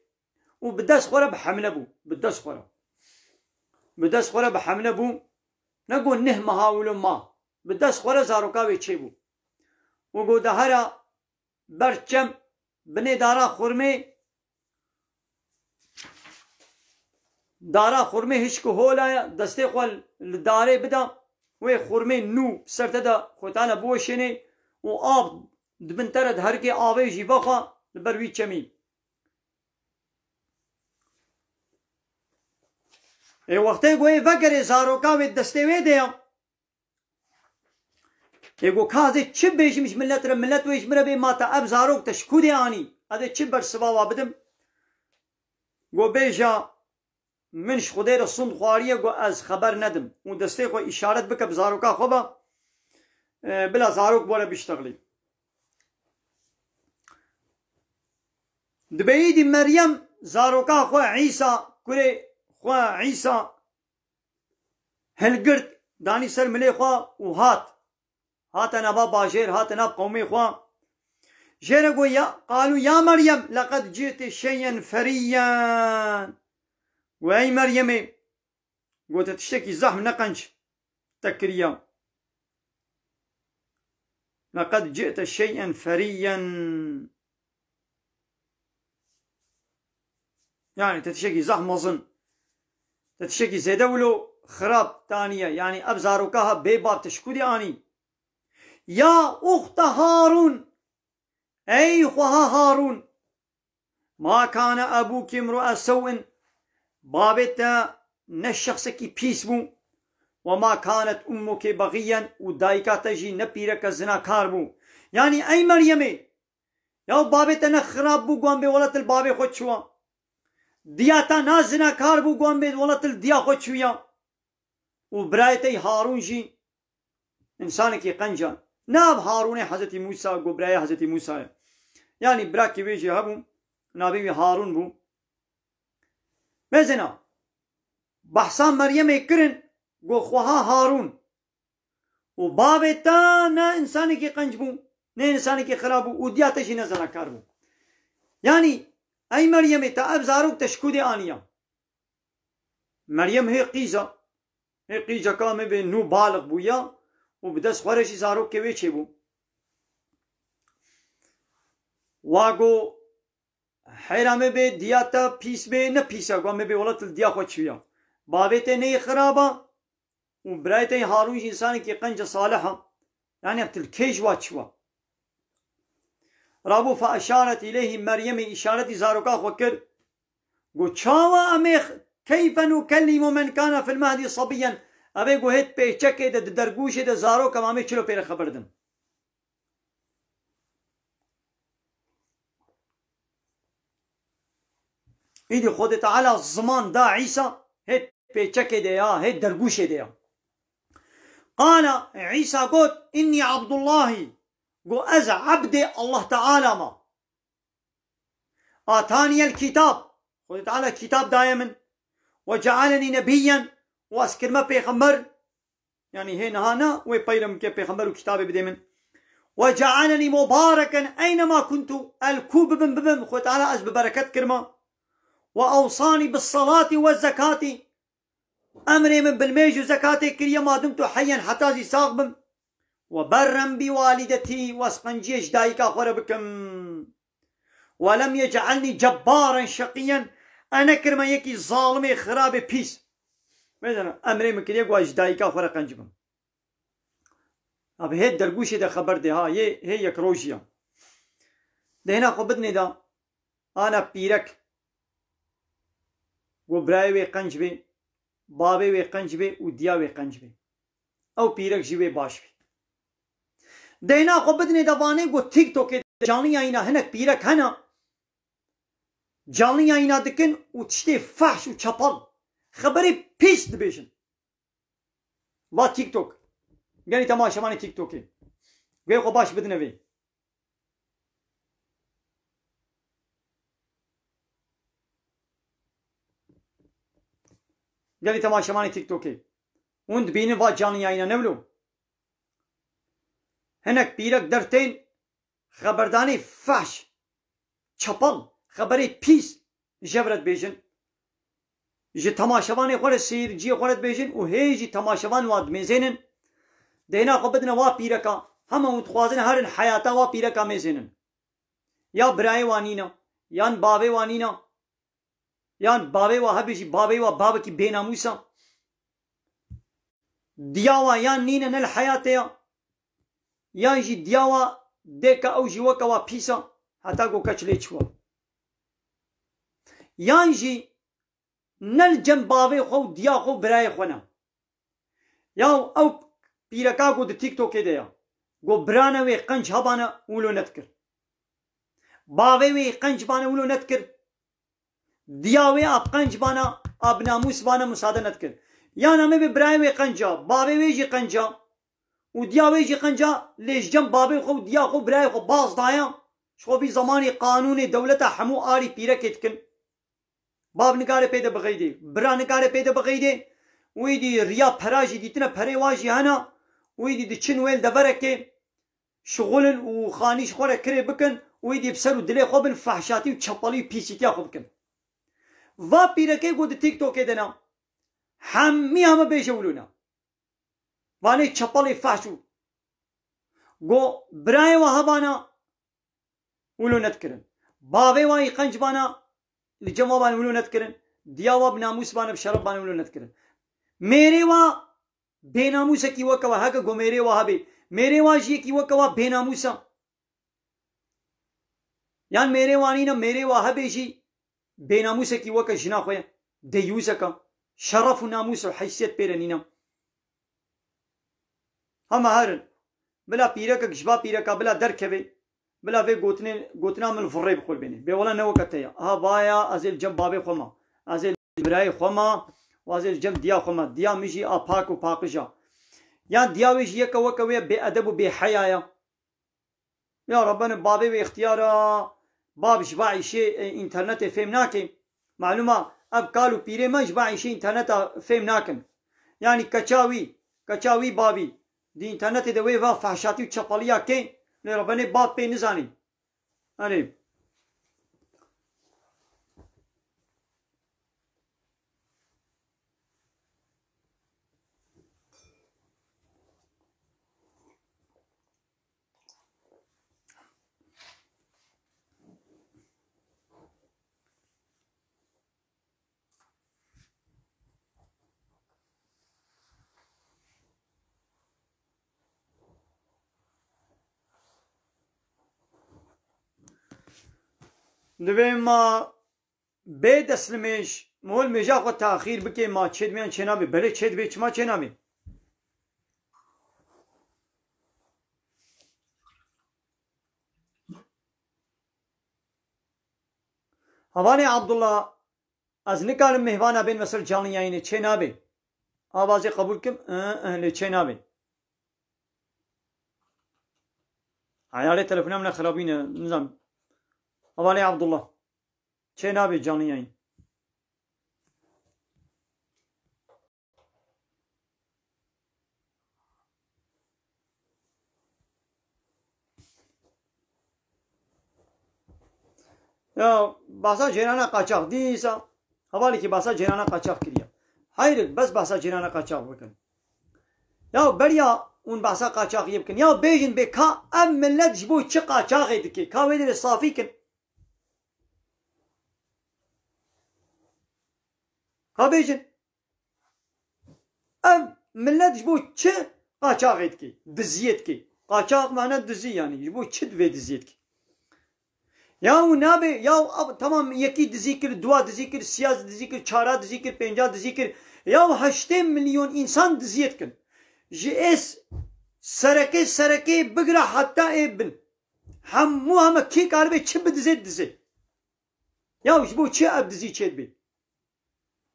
Û bi dest xwe re bi hemle bû. Bi dest xwe re. Bi dest xwe re bi hemle bû. Ne got neh meha wilo ma. Bi dest xwe re zaroka wê çêbû. Û got de here ber çem binê dara xurmê, dara xurmê hişk û hola ye, destê xwe li darê bida, wê xurmê nû ser te de xwe tane biweşênê û av di bin te re diherikê, avê jî vexwe li ber wî çemî. Ê wextê ku ê vegerê zaroka wê destê wê de ya. Ê got, ka ez ê çi bêjim ji milet re, milet wê ji min re bê, ma te ev zarok te ji ku dê anî? Ez ê çi bersiva wa bidim? Got, bêja, min ji Xwedê re sund xwariye, got, ez xeber nedim. Û destê xwe îşaret bike bi zaroka xwe ve, e, bila zarok bore biştexilî. Dibê îdî Meryem zaroka xwe Îsa, kurê xwe Îsa, hilgirt, danî ser milê xwe û hat. Hate nava bajêr, hate nav qewmê xwe. Jê re got, ya, qalû ya Meryem, leqed cîtî şeyen ferîyen. Got, ey Meryemê, got, te tiştekî zehf neqenc te kiriya. Leqed cîte şeyen ferîyen. Yanî te tiştekî zehf mezin. Te tiştekî zêde wilo xirab te aniye. Yanî ev zaroka ha bê bab te ji ku dê anî? Ya uxte Harûn. Ey xweha Harûn. Ma kane ebûki imru'e sew'in, babê te ne şexsekî pîs bû. Ve ma kanet ummuki begiyen, û dayika te jî ne pîreke zinakar bû. Yanî ey Meryemê, ya bavê te ne xirab bû, guan bê wela tu li bavê xwe çûya. Diya te ne zinekar bû, guan bê wela tu li diya xwe çûya. Û birayê te Harûn jî însanekî qenc e. Ne ev Harûnê Hezretî Mûsa, ku birayê Hezretî Mûsa ye. Yanî birakî wê jî hebû, navê wî Harûn bû. Mêzena, behsa Meryemê kirin, got, xweha Harûn. Û bavê te ne însanekî qenc bû, ne însanekî xirab bû û diya te jî ne zenekar bû. Yanî, ey Meryemê, te ev zarok te ji ku dê aniya? Meryem hê qîz e, hê qîzeka me bê nû balix bûya û bi dest xwe re jî zarokê wê çêbû. Wa got, heyra me bê diya te pîs bê, ne pîs e, got, me bê wela tu li diya xwe çûya. Bavê te neyê xirab e û birayê te Harûn jî însanekî qenc e, salih e. Yanî ev tu li kê ji wa çûwa? Rabû fe eşaret îleyhî, Meryemê îşaretî zaroka xwe kir. Got, çawa em ê x-, keyfe nukellimu men kana fil mehdî sabiyyen. Ev ê got, hêt pêçekê de, di dergûşê de zarok em, em ê çilo pê re xeber din? Îdî Xwedê Teala ziman da Îsa, hê pêçekê de ya, hê dergûşê de ya. Qala, Îsa got, "Innî Abdullahî", got, "Ez ebdê Allah Teala me. Ataniyel kitab", Xwedê Teala kitab daye min, "ve cealenî nebiyyen", û ez kirme pêxember. Yanî hê niha ne, wê peyre min ke pêxember û kitabê bidê min. "Ve cealenî mubareken eynema kuntu", el ku bibim bibim, Xwedê Teala ez bi bereket kirma. "Ve awsanî bis salati ve zekatî", emrê min bi nimêj û zekatê kiriye, ma dumtu heyyen, heta zî sax bim. "Ve berren bi walidetî", û ez qenciyê ji dayika xwe re bikim. "Ve lem yec'elnî cebbaren şeqiyyen", e nekirme yekî zalimê, xirabê, pîs. Bêjene, emrê min kiriye ku ez ji dayika xwe re qenc bim. Abi hê dergûşê de xeber dê ha, yê, hê yek rojî ya. Dehna xwe bidinê de, ana pîrek. Got birayê wê qenc bê, bavê wê qenc bê û diya wê qenc bê. Ew pîrek jî wê baş bê. Dehna xwe bidinê de vanê, got TikTokê de canlı yayına hinek pîrek hene. Canlı yayına dikin û tiştê fehş û çapal, xeberê pîs dibêjin. Va TikTok. Gelî temaşevanê TikTokê, guhê xwe baş bidine vê. Gelî temaşevanê TikTokê, hûn dibînin va canlı yayına ne wilo? Hinek pîrek dertên xeberdanê fehş, çapal, xeberê pîs ji hev re dibêjin. Ji temaşevanê xwe re, seyirciyê xwe re dibêjin û hê jî temaşevan wa dimêzênin. Dêna xwe bidine wa pîreka, hema hûn dixwazin herin heyata wa pîreka mêzênin. Ya birayê wa nîne, yan bavê wa nîne, yan bavê wa hebe jî, bavê wa bavekî bênamûs e. Diya wa yan nîne, ne li heyatê ye, yan jî diya wa dê ke ew jî weke wa pîs e, heta ku keç lê çûwa. Yan jî ne li cem bavê xwe û diya xwe û birayê xwe ne. Ya ew pîreka ku di TikTokê de ye, ku birane wê qenc hebane wilo nedikir. Bavê wê qenc bane wilo nedikir. Diya wê a bi qenc bana, a bi namûs bana musade nedikir. Yan em ê bê birayê wê qenca, bavê wê jî qenca û diya wê jî qenca, lê ji cem bavê xwe û diya xwe û birayê xwe baz daye, ji xwe vî zemanî qanûnê dewleta hemû arî pîrekê dikin. Bav nikare pê de bixeydê, bira nikare pê de bixeydê, wî dî riya pera jî dîtine, perê wa jî hene, wî dî diçin wê li deverekê, şixulin û xanî ji xwe re kirê bikin û wî dî bi ser û dilê xwe bin fehşatî û çepalî û pîsîtiya xwe bikin. Va pîrekê ku di TikTokê de ne, hemî heme bêje wilo ne. Vanê çepalê fehş û go birayê wa hebana wilo nedikirin. Bavê wa yî qenc bana, li cem wa bana wilo nedikirin. Diya wa bi namûs bana, bi şeref bana wilo nedikirin. Mêrê wa bênamûsekî weke wa, heke go mêrê wa hebê, mêrê wa jî yekî weke wa bênamûs e. Yan mêrê wa nîne, mêrê wa hebê jî bênamûsekî weke jina xwe ye. Deyûseke. Şeref û namûs û heysiyet pê re nîne. Hema herin. Bila pîrekek ji ba pîreka bila derkeve. Bila vê gotinê, gotina min li virrê bi qurbanê. Bê wela ne weke te ye. Aha vaya, ez ê li cem babê xwe ma. Ez ê li cem birayê xwe ma. Û ez ê li cem diya xwe ma. Diya min jî a pak û paqij a. Yan diya wê jî yeke weke wê bêedeb û bêheya ya. Ya Rebbenê babê wê ixtiyar a. Bab ji ba îşê, e, înternetê fêm nake. Malûm a ev kal û pîrê me ji ba îşê înterneta fêm nakin. Yanî keça wî, keça wî babî. Di înternetê de wê va fehşatî û çepeliya kê, lê Rebbenê bab pê nizanî. Erê. Divê ma bê destnimêj, mol mêja xwe taxîr bike, ma çêdibê yan çênabê? Belê çêdibê, çima çênabê? Hevalê Abdullah, ez nikarim mêhvana bên me ser canlı yayınê, çê nabe. Avazê qebûl kim, ı, ı, lê çê nabe. Ayarê telefona min xirabîne, nizam. Hevalê Abdullah, çê nabe canlı yayın. Ya, bahsa cêrana qaçax dîsa, hevalekî bahsa cêrana qaçax kiriye. Hayır, bes bahsa cêrana qaçax bikin. Ya, beriya hûn bahsa qaçaxiyê bikin. Ya, bêjin bê ka ev millet ji bo çi qaçaxê dike? Ka wê dilê safî kin. Ka bêjin. Ev millet ji bo çi qaçaxê dike? Diziyê dike. Qaçax mane dizî yanî. Ji bo çi divê diziyê dike? Ya û nabe, ya û ab-, tamam, yekî dizî kir, dua dizî kir, siya dizî kir, çara dizî kir, pênca dizî kir. Ya û heştê milyon însan diziyê dikin. Ji ês serekê, serekê bigira heta ê bin. Hemû heme kî karibe çi bidizê dizê. Ya ji bo çi ev dizî çêdibe?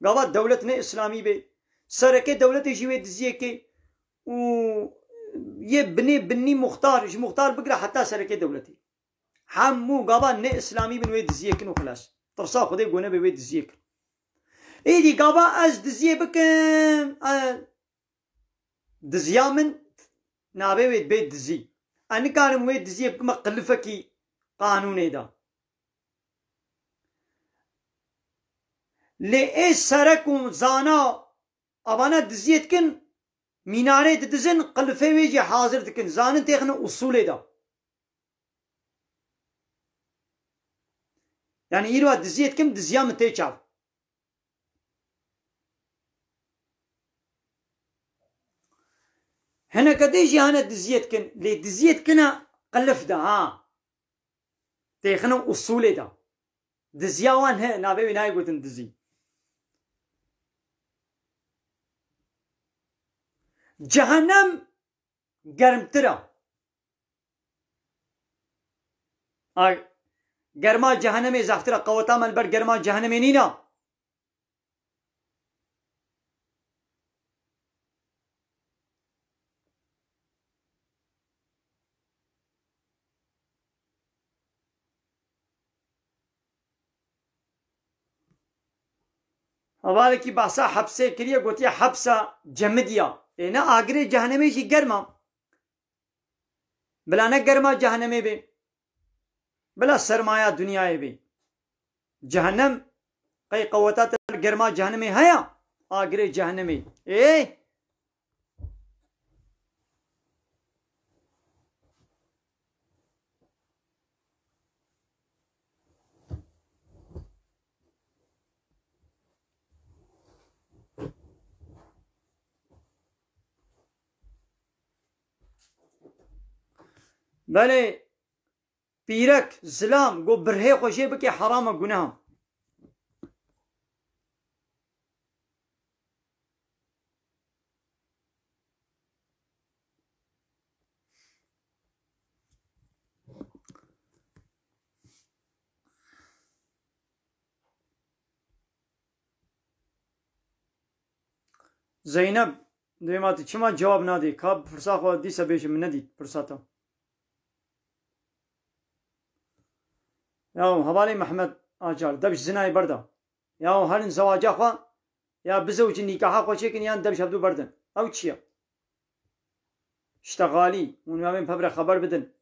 Gava dewlet ne îslamî be. Serekê dewletê jî wê diziyê ke û yê binê binnî muxtar, ji muxtar bigire heta serekê dewletê. Hemû gava ne îslamî bin wê diziyê kin û xilas. Tirsa Xwedê gone be wê diziyê kin. Êdî gava ez diziyê bikim, e, diziya min navê wê dibê dizî. Ez nikarim wê diziyê bikime qilifekî qanûnê de. Lê ê serek û zana avana diziyê dikin, mînarê didizin, qilifê wê jî hazir dikin. Zanin têxine usûlê de. Yanî îro diziyê dikim, diziya min tê çav. Hineke dê jî hene diziyê dikin, lê diziyê dikine qilif de, ha. Têxine usûlê de. Diziya wan he, navê wê nayê gotin dizî. Cehennem germtir e. A, germa cehennemê zehtir e, qeweta me li ber germa cehennemê nîne. Hevalekî behsa hepsê kiriye, gotiye hepsa cemidiya. Ê ne, agirê cehennemê jî germ a. Bila ne germa cehennemê bê. Bila sermaya dinyayê bê. Cehennem, qey qeweta te germa cehennemê heye? Agirê cehennemê. Ê! Belê, pîrek, zilam, go birhê xwe jê bike, heram e, guneh e. Zeynep, dê ma tu çima cewab nadî? Ka pirsa xwe dîsa bêje, min nedît pirsa te. Ya hevalê Mehmet Acar, dev ji zinayê berda. Ya herin zewaca xwe, ya bizewcin nîkaha xwe çêkin, yan dev ji hevdû berdin. Ew çi ye? Ştexalî, hûn ya bên pevre xeber bidin.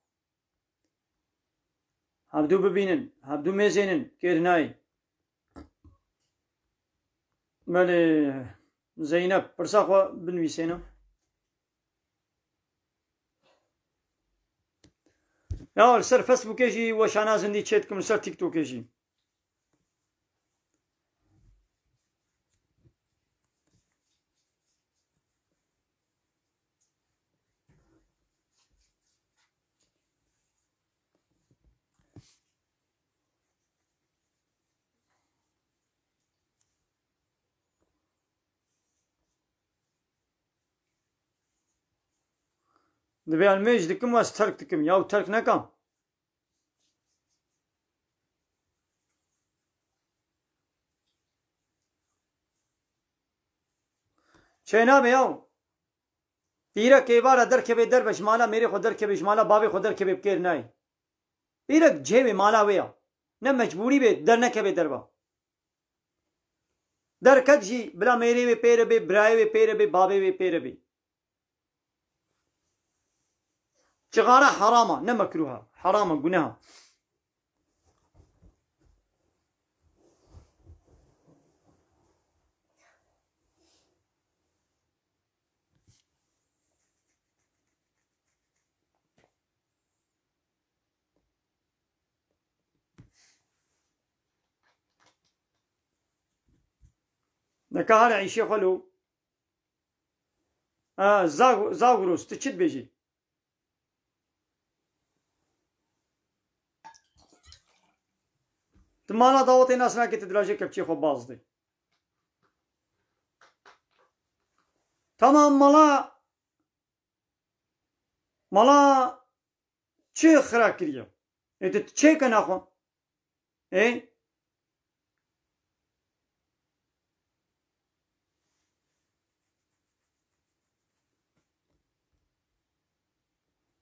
Hevdû bibînin, hevdû mêzênin, kêr nayê. Belê, Zeynep, pirsa xwe binivîsêne. Ya li ser Facebookê jî weşana zindî çê dikim, li ser TikTokê jî. Divê em mêj dikim, ez terk dikim. Yaw terk neka. Çênabe yaw. Pîrek êvara derkeve derve ji mala mêrê xwe, derkeve ji mala bavê xwe, derkeve bi kêr nayê. Pîrek cihê wê mala wê ya. Ne mecbûrî bê dernekeve derve. Derket jî bila mêrê wê pêre bê, birayê wê pêre bê, bavê wê pêre bê. Cixara herama, ne mekruha. Herama, guneha. Neka hare îşê xwe lo. A, Zag-, Zagros, tu çi dibêjî? Tu mala dawetê nas nake, tu dirajê kepçê xwe baz dê. Tamam, mala, mala çi xira kiriye? Ê, tu çêke naxwe? Ê?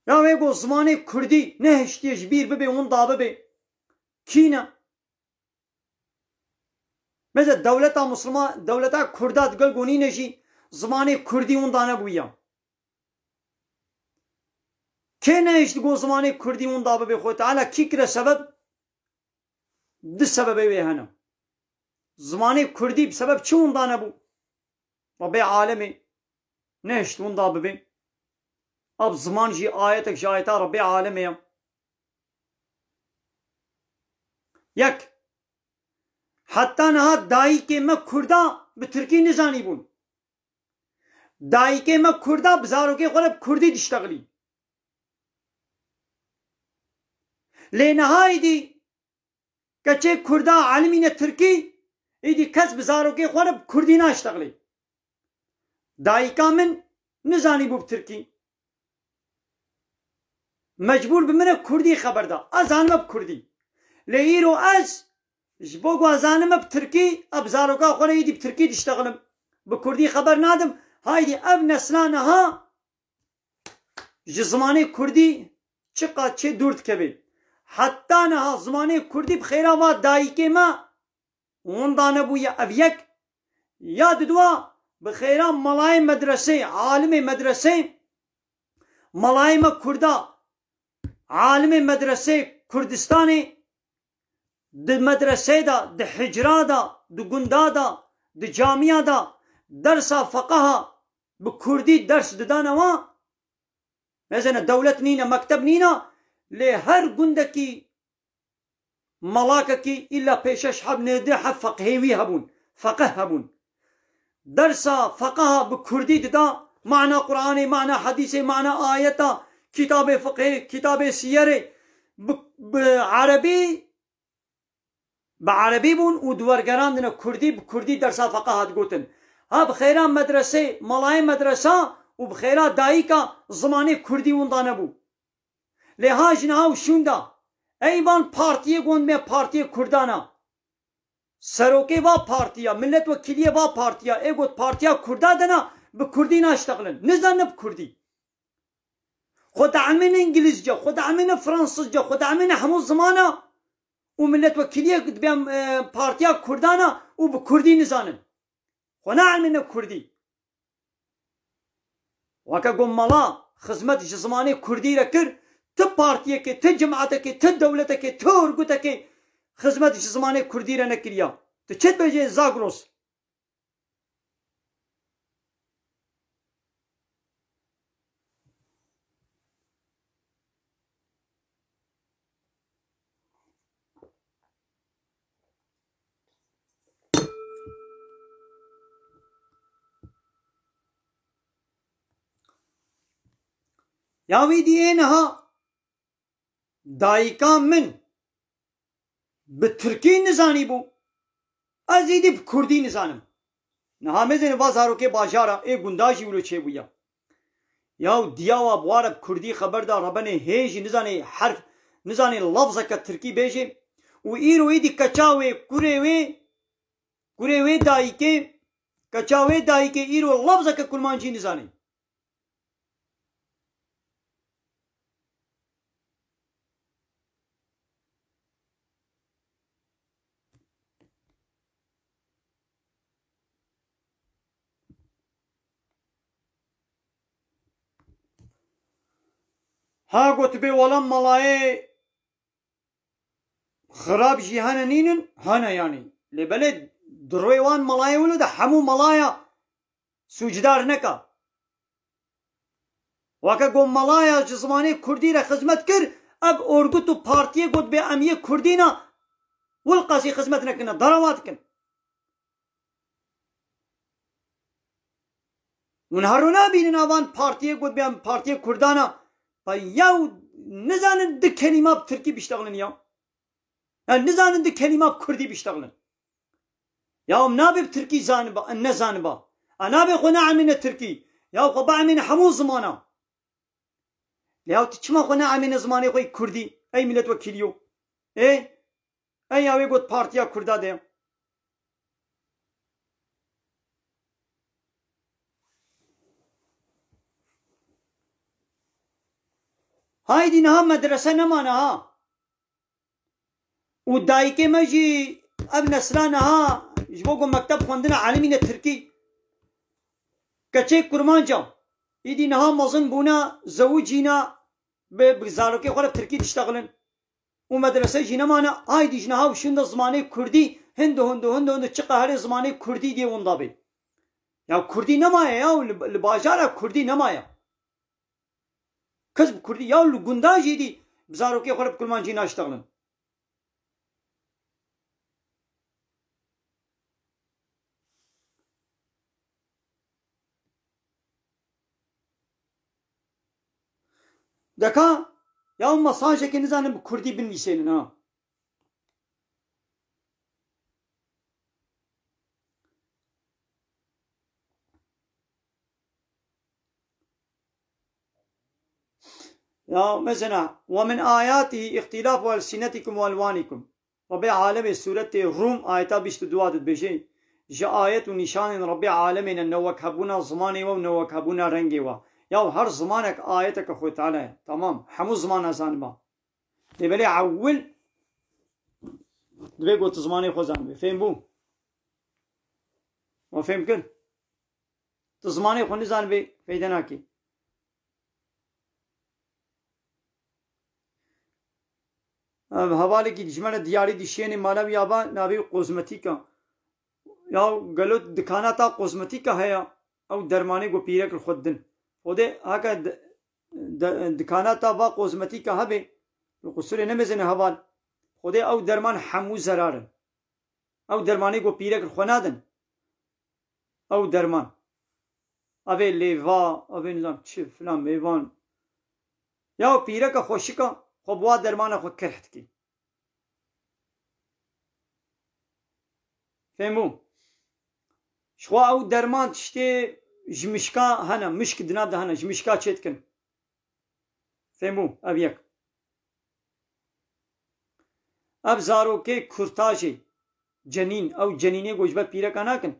Ya wê ku zimanê kurdî nehiştiye ji bîr bibe, winda bibe. Kî ne? Mesela dewleta Muslima, dewleta Kurda digel gonîne jî zimanê kurdî winda nebûye. Kê nehişt go zimanê kurdî winda bibe xwe? Teala kî kire sebeb? Di sebebê wê hene. Zimanê kurdî bi sebeb çi winda nebû? Rebê alemê nehişt winda bibe. Ev ziman jî ayetek ji ayeta Rebê alemê ye. Yek, heta niha dayikê me kurda bi tirkî nizanîbûn. Dayikê me kurda bi zarokê xwe re bi kurdî diştexilî. Lê niha êdî keçê kurda elimîne tirkî, êdî kes bi zarokê xwe re bi kurdî naştexilê. Dayika min nizanîbû bi tirkî. Mecbûr bi min re kurdî xeber da. Ez zanime bi kurdî. Lê îro ez ji bo ku ez zanime bi tirkî, ez bi zaroka xwe re êdî bi tirkî diştexilim. Bi kurdî xeber nadim. Haydî ev nesla niha ji zimanê kurdî çiqas çê dûr dikeve. Heta niha zimanê kurdî bi xêra va dayikê me winda nebûye, ev yek. Ya didwa bi xêra malayê medresê, alimê medresê, malayê me kurda, alimê medresê Kurdistanê, di medresê de, di hicra de, di gunda de, di camiya de dersa feqeha bi kurdî ders didane wan. Mezene dewlet nîne, mekteb nîne, lê her gundekî malakekî îlla pê şeş heb nêzdî heb feqhê wî hebûn, feqih hebûn. Dersa feqeha bi kurdî dida, mana Qur'anê, mana hedîsê, mana ayeta, kitabê fiqhê, kitabê siyerê, bi, bi erebî, bi erebî bûn û diwergerandine kurdî, bi kurdî dersa feqeha digotin. Ha bi xêra medresê, malayê medresa û bi xêra dayika zimanê kurdî winda nebû. Lê ha ji niha û şûnda, eyban partiyê gund me partiyê kurdana. serokê va partiya, miletwekîliyê va partiya, ê got partiya Kurda de na, bi Kurdî naştexilin. Nizanin bi Kurdî. Xwe dielmêne Îngilizce, xwe dielmêne Fransizce, xwe dielmêne hemû zimana û miletwekîliyê dibe, e, partiya Kurdan a û bi Kurdî nizanin. Xwe naelmêne Kurdî. Weke ku mala xizmet ji zimanê Kurdî re kir, ti partiyekê, ti cemaetekê, ti dewletekê, ti örgütekê xizmet ji zimanê Kurdî re nekiriya. Tu çi dibêjê Zagros? Ya wî diyê niha dayika min bi tirkî nizanîbû, ez êdî bi kurdî nizanim. Niha mezêne va zarokê bajara ê gunda jî wilo çêbûya. Yaw diyawa bi ware bi kurdî xeber da rebenê hê jî nizanê herf, nizanê lafzeke tirkî bêjê û îro êdî keça wê, kurê wê, kurê wê dayikê, keça wê dayikê îro lafzeke kurmancî nizanê. Ha gotibê wala malayê xirab jî hene nînin, hene yanî. Lê belê di rûyê wan malayê wilo de hemû malaya sûcdar neka. Weke ku malaya ji zimanê kurdî re xizmet kir, ev orgut û partiyê got bê em yê kurdî ne, wilqasî xizmet nekine, darawa dikin. Hûn her ro nabînin avan partiyê got bê em partiyê kurdan e. Pe yew nizanin du kelîma bi tirkî biştexilin ya. Ya nizanin du kelîma bi kurdî biştexilin. Ya em nabê bi tirkî zaniba, nezaniba. A nabê xwe neemîne tirkî. Ya xwe biemîne hemû zimana. Lê ya tu çima xwe neemîne zimanê xwe yê kurdî? Ey miletwekîliyo. Ê? Ey ya wê got partiya kurda de ya. Haydî niha medrese nemane ha. Û dayikê me jî ev nesla niha ji bo ku mekteb xwendine elimîne tirkî. Keçê kurmanca. Îdî niha mezin bûne, zewicîne, bi, bi zarokê xwe re tirkî diştexilin. Û medrese jî nemane, aydî ji niha û şûnde zimanê kurdî hindo hindo hindo hindo çi qeherê zimanê kurdî diyê winda bê. Ya kurdî nemaye ya, li, li bajara kurdî nemaye. Kes bi kurdî ya li gunda jî dî bi zarokê xwe re bi kurmancî naştexilin. Deka ya mesajekê nizanin bi kurdî binivîsênin ha. Ya mesela, "Ve min ayatihi ihtilafu elsinetikum ve elvanikum." Rebê Alemê sûretê Rûm ayeta bîst û dua de dibêje, "Ji ayet û nîşanên Rebê Alemê ne newekhebûna zimanê we û newekhebûna rengê we." Ya her zimanek ayeteke Xwedê Teala ye. Tamam, hemû zimana zaniba. Lê belê ewil divê ku tu zimanê xwe zanibê. Fêm bû? We fêm kir? Tu zimanê xwe nizanibê, feyde nake. Ev hevalekî ji me re diyarî dişênê mala wî ava navê wî kozmetîk e. Ya gelo dikana ta kozmetîka heye? Ew dermanê ku pîrek li xwe didin. Xwedê heke di-, de-, dikana ta va kozmetîka hebe, li qusurê nemezêne heval. Xwedê ew derman hemû zerar in. Ew dermanê ku pîrek li xwe nadin. Ew derman. Ev ê lêva, ev ê nizam çi filan mêvan. Ya pîreka xweşika xwe bi wa dermana xwe kirh dikî. Fêm bû? Ji xwe ew derman tiştê ji mişka hene, mişk di nav de hene, ji mişka çê dikin. Fêm bû? Ev yek. Ev zarokê kurtajê. Cenîn, ew cenînê ku ji ber pîreka nakin.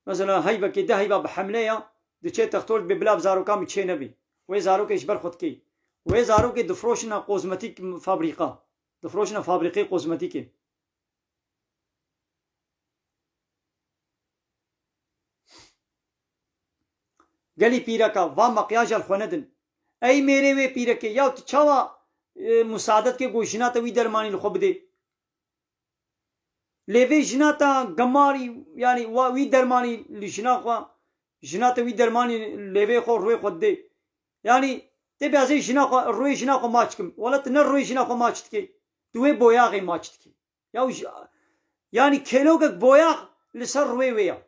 Mesela heyvekê, deh heyva bi hemle ya, diçe textor dibê bila bi zaroka min çê nebê. Wê zarokê ji ber xwe dikê. Wê zarokê difroşine kozmetîk fabrîka. Difroşine fabrîkê kozmetîkê. Gelî pîreka, va makyaja li xwe nedin. Ey mêrê wê pîrekê, ya tu çawa, e, musade dikê ku jina te wî dermanî li xwe bidê? Lê vê jina te gemarî, yanî wa wî dermanî li jina xwe, jina te wî dermanî lê vê xwe rûyê xwe didê. Yanî tê bêazê jina xwe, rûyê jina xwe maç kim. Wela tu ne rûyê jina xwe maç dikê. Tu wê boyaxê maç dikê. Ya j-, yanî kêlokek boyax li ser rûyê wê ya.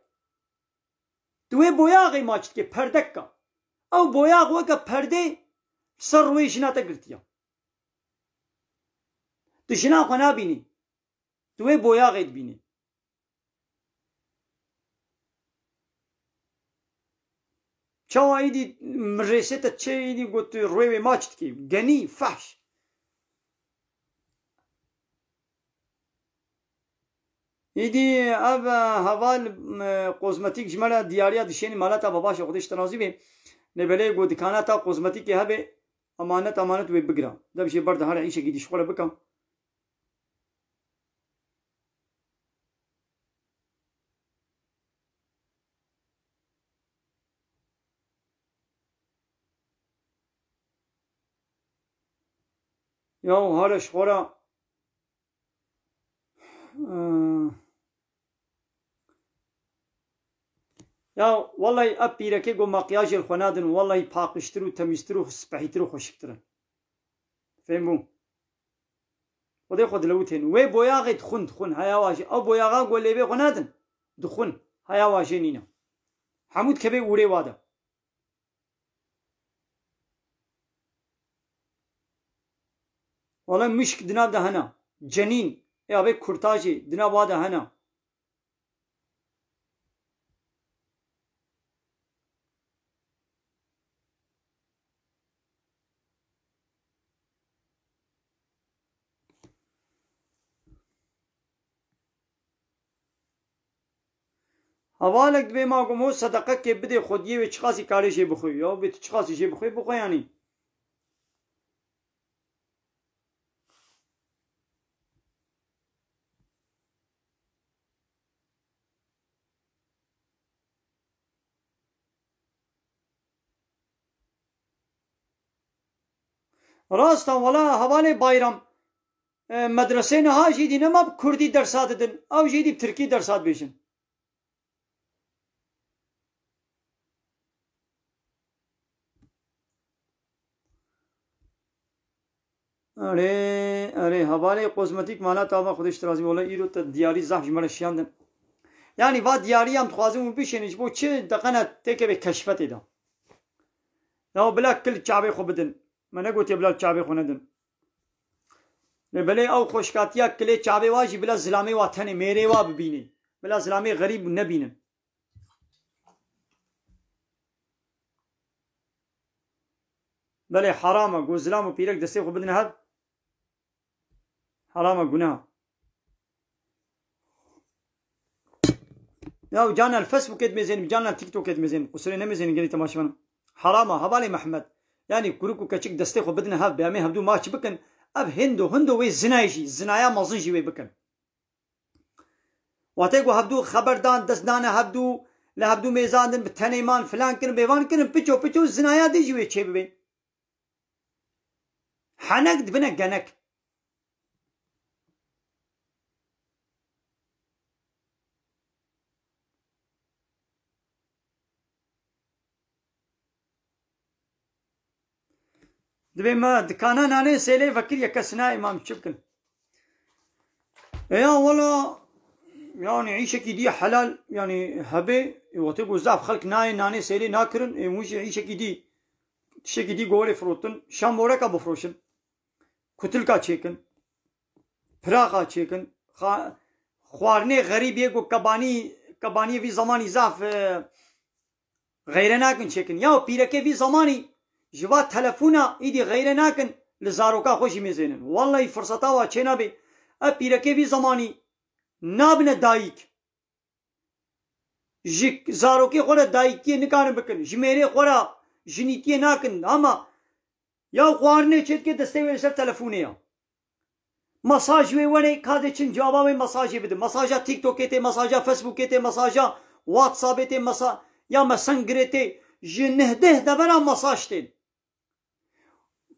Tu wê boyaxê maç dikê, perdeka. Ew boyax weke perdê li ser rûyê jina te girtiya. Tu jina xwe nabînî. Tu wê boyaxê dibînî. Çawa îdî mirêsê te çê îdî got tu rûyê wê maç dikî. Genî, fehş. Îdî ev, e, heval, e, kozmetîk ji me re diyariya dişênî maleta babaşê Xwedê ji te razî bê. Lê belê got dikana ta kozmetîkê hebe, emanet emanet wê bigira. Dev jê ber de here îşekî dî ji xwe re bika. Ya hare ji xwe re, e, ya wellahî ev pîrekê ku makyajê li xwe nadin, wellahî paqijtir û temîztir û spehîtir û xweşiktir in. Fêm bû. Xwedê xwe dilewitên. Wê boyaxê dixwin, dixwin. Heya wa jê. Ew boyaxa ku lêvê xwe nadin. Dixwin. Heya wa jê nîne. Hemû dikeve ûrê wa de. Wele mişk di nav de hene. Cenîn. Ê avê kurtajê di nav wa de hene. Hevalek dibê ma ku mo sedeqekê bidê xwediyê wê çiqasî karê jê bixwê. Ya bê tu çiqasî jê bixwê, bixwe yanî. Rast e, wela hevalê Bayram, e, medresê niha jî dî nema bi kurdî dersa didin, ew jî dî bi tirkî dersa dibêjin. Erê, erê, hevalê kozmetîk mala tava Xwedê ji te razî be. Wele îro te diyarî zaf ji me re şiyandin. Yanî va diyarî em dixwazin û bişênin, ji bo çi deqene têkevê keşfetê de. Ya bila kil çavê xwe bidin. Me negotiye bila çavê xwe nedin. Lê belê ew xweşkatiya kilê çavê wa jî bila zilamê wa tenê mêrê wa bibînê. Bila zilamê xerîb nebînin. Belê heram e, ku zilam û pîrek destê xwe bidin hev. Heram e, guneh e. Ya cana li Facebookê dimêzênim, cana li TikTokê dimêzênim. Qusirê nemêzênin gelî temaşevan. Heram e, hevalê Mehmet. Yanî kurik û keçik destê xwe bidin hev, bê em ê hevdû maç bikin. Ev hindo hindo wê zinayê jî, zinaya mezin jî wê bikin. Watê ku hevdû xeber dan, dest dane hevdû, li hevdû mêzandin, bi tenê man, filan kirin, bêvan kirin, piço piço zinaya dê jî wê çêbibê. Henek dibine genek. Dibê me dikana nanê sêlê vekiriye, kes nayê, ma em çi bikin? E ya wela, yanî îşekî dî helal, yanî hebê, e, watê ku zaf xelk nayê nanê sêlê nakirin, e, hûn jî îşekî dî, tiştekî dî gorê firotin, şam moreka bifroşin, kutilka çêkin, piraxa çêkin, xa-, xwarinê xerîbiyê ku kebanî, kebaniyê vî zemanî zaf, e, Xeyre nakin çêkin. Ya pîrekê vî zemanî ji va telefona îdî xeyre nakin, li zaroka xwe jî mêzênin. Wellahî firseta wa çênabê. Ev pîrekê vî zemanî nabine dayik. Ji zarokê xwe re dayikiyê nikarin bikin. Ji mêrê xwe re jinîtiyê nakin. Ama ya xwarinê çêdike destê wê li ser telefonê ya. Mesaj wê were, kadê çin cewaba wê mesajê bidin. Mesaja TikTokê tê, mesaja Facebookê tê, mesaja WhatsAppê tê, mesa-, ya Messengerê tê. Ji neh deh devera mesaj tên.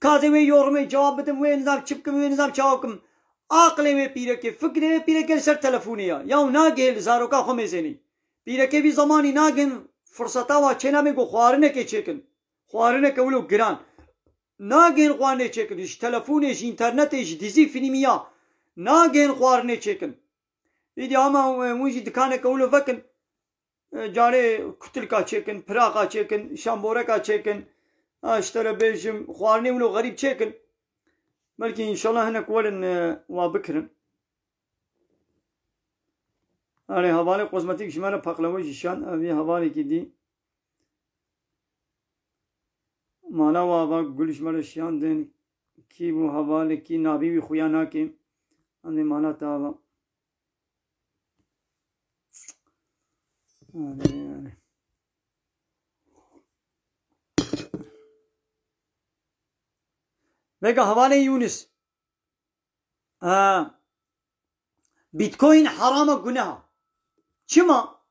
Kadê wê yorumê cewab bidim, wê nizam çi bikim, wê nizam çawa bikim. Aqilê wê pîrekê, fikrê wê pîrekê li ser telefonê ya. Yaw nagihê li zaroka xwe mêzênî. Pîrekê vî zemanî nagihên firseta wa çênabê ku xwarinekê çêkin. Xwarineke wilo giran. Nagihên xwarinê çêkin. Ji telefonê, ji înternetê, ji dizî fîlmî ya. Nagihên xwarinê çêkin. Îdî ama, e, hûn jî dikaneke wilo vekin. E, carê kutilka çêkin, piraxa çêkin, şamboreka çêkin. Ha, ji te re bêjim, xwarinê wilo xerîb çêkin. Belkî înşallah hinek werin, e, wa bikirin. Erê, hevalê kozmetîk ji me re paqlewe jî şand, ev ê hevalekî dî. Mala wa va gul ji me re şiyandin. Kî bû hevalekî navî wî xuya nake. Em ê mala te ava. Erê, erê. Vega hevalê Yûnis. Ha. Bitcoin herama guneha. Çima?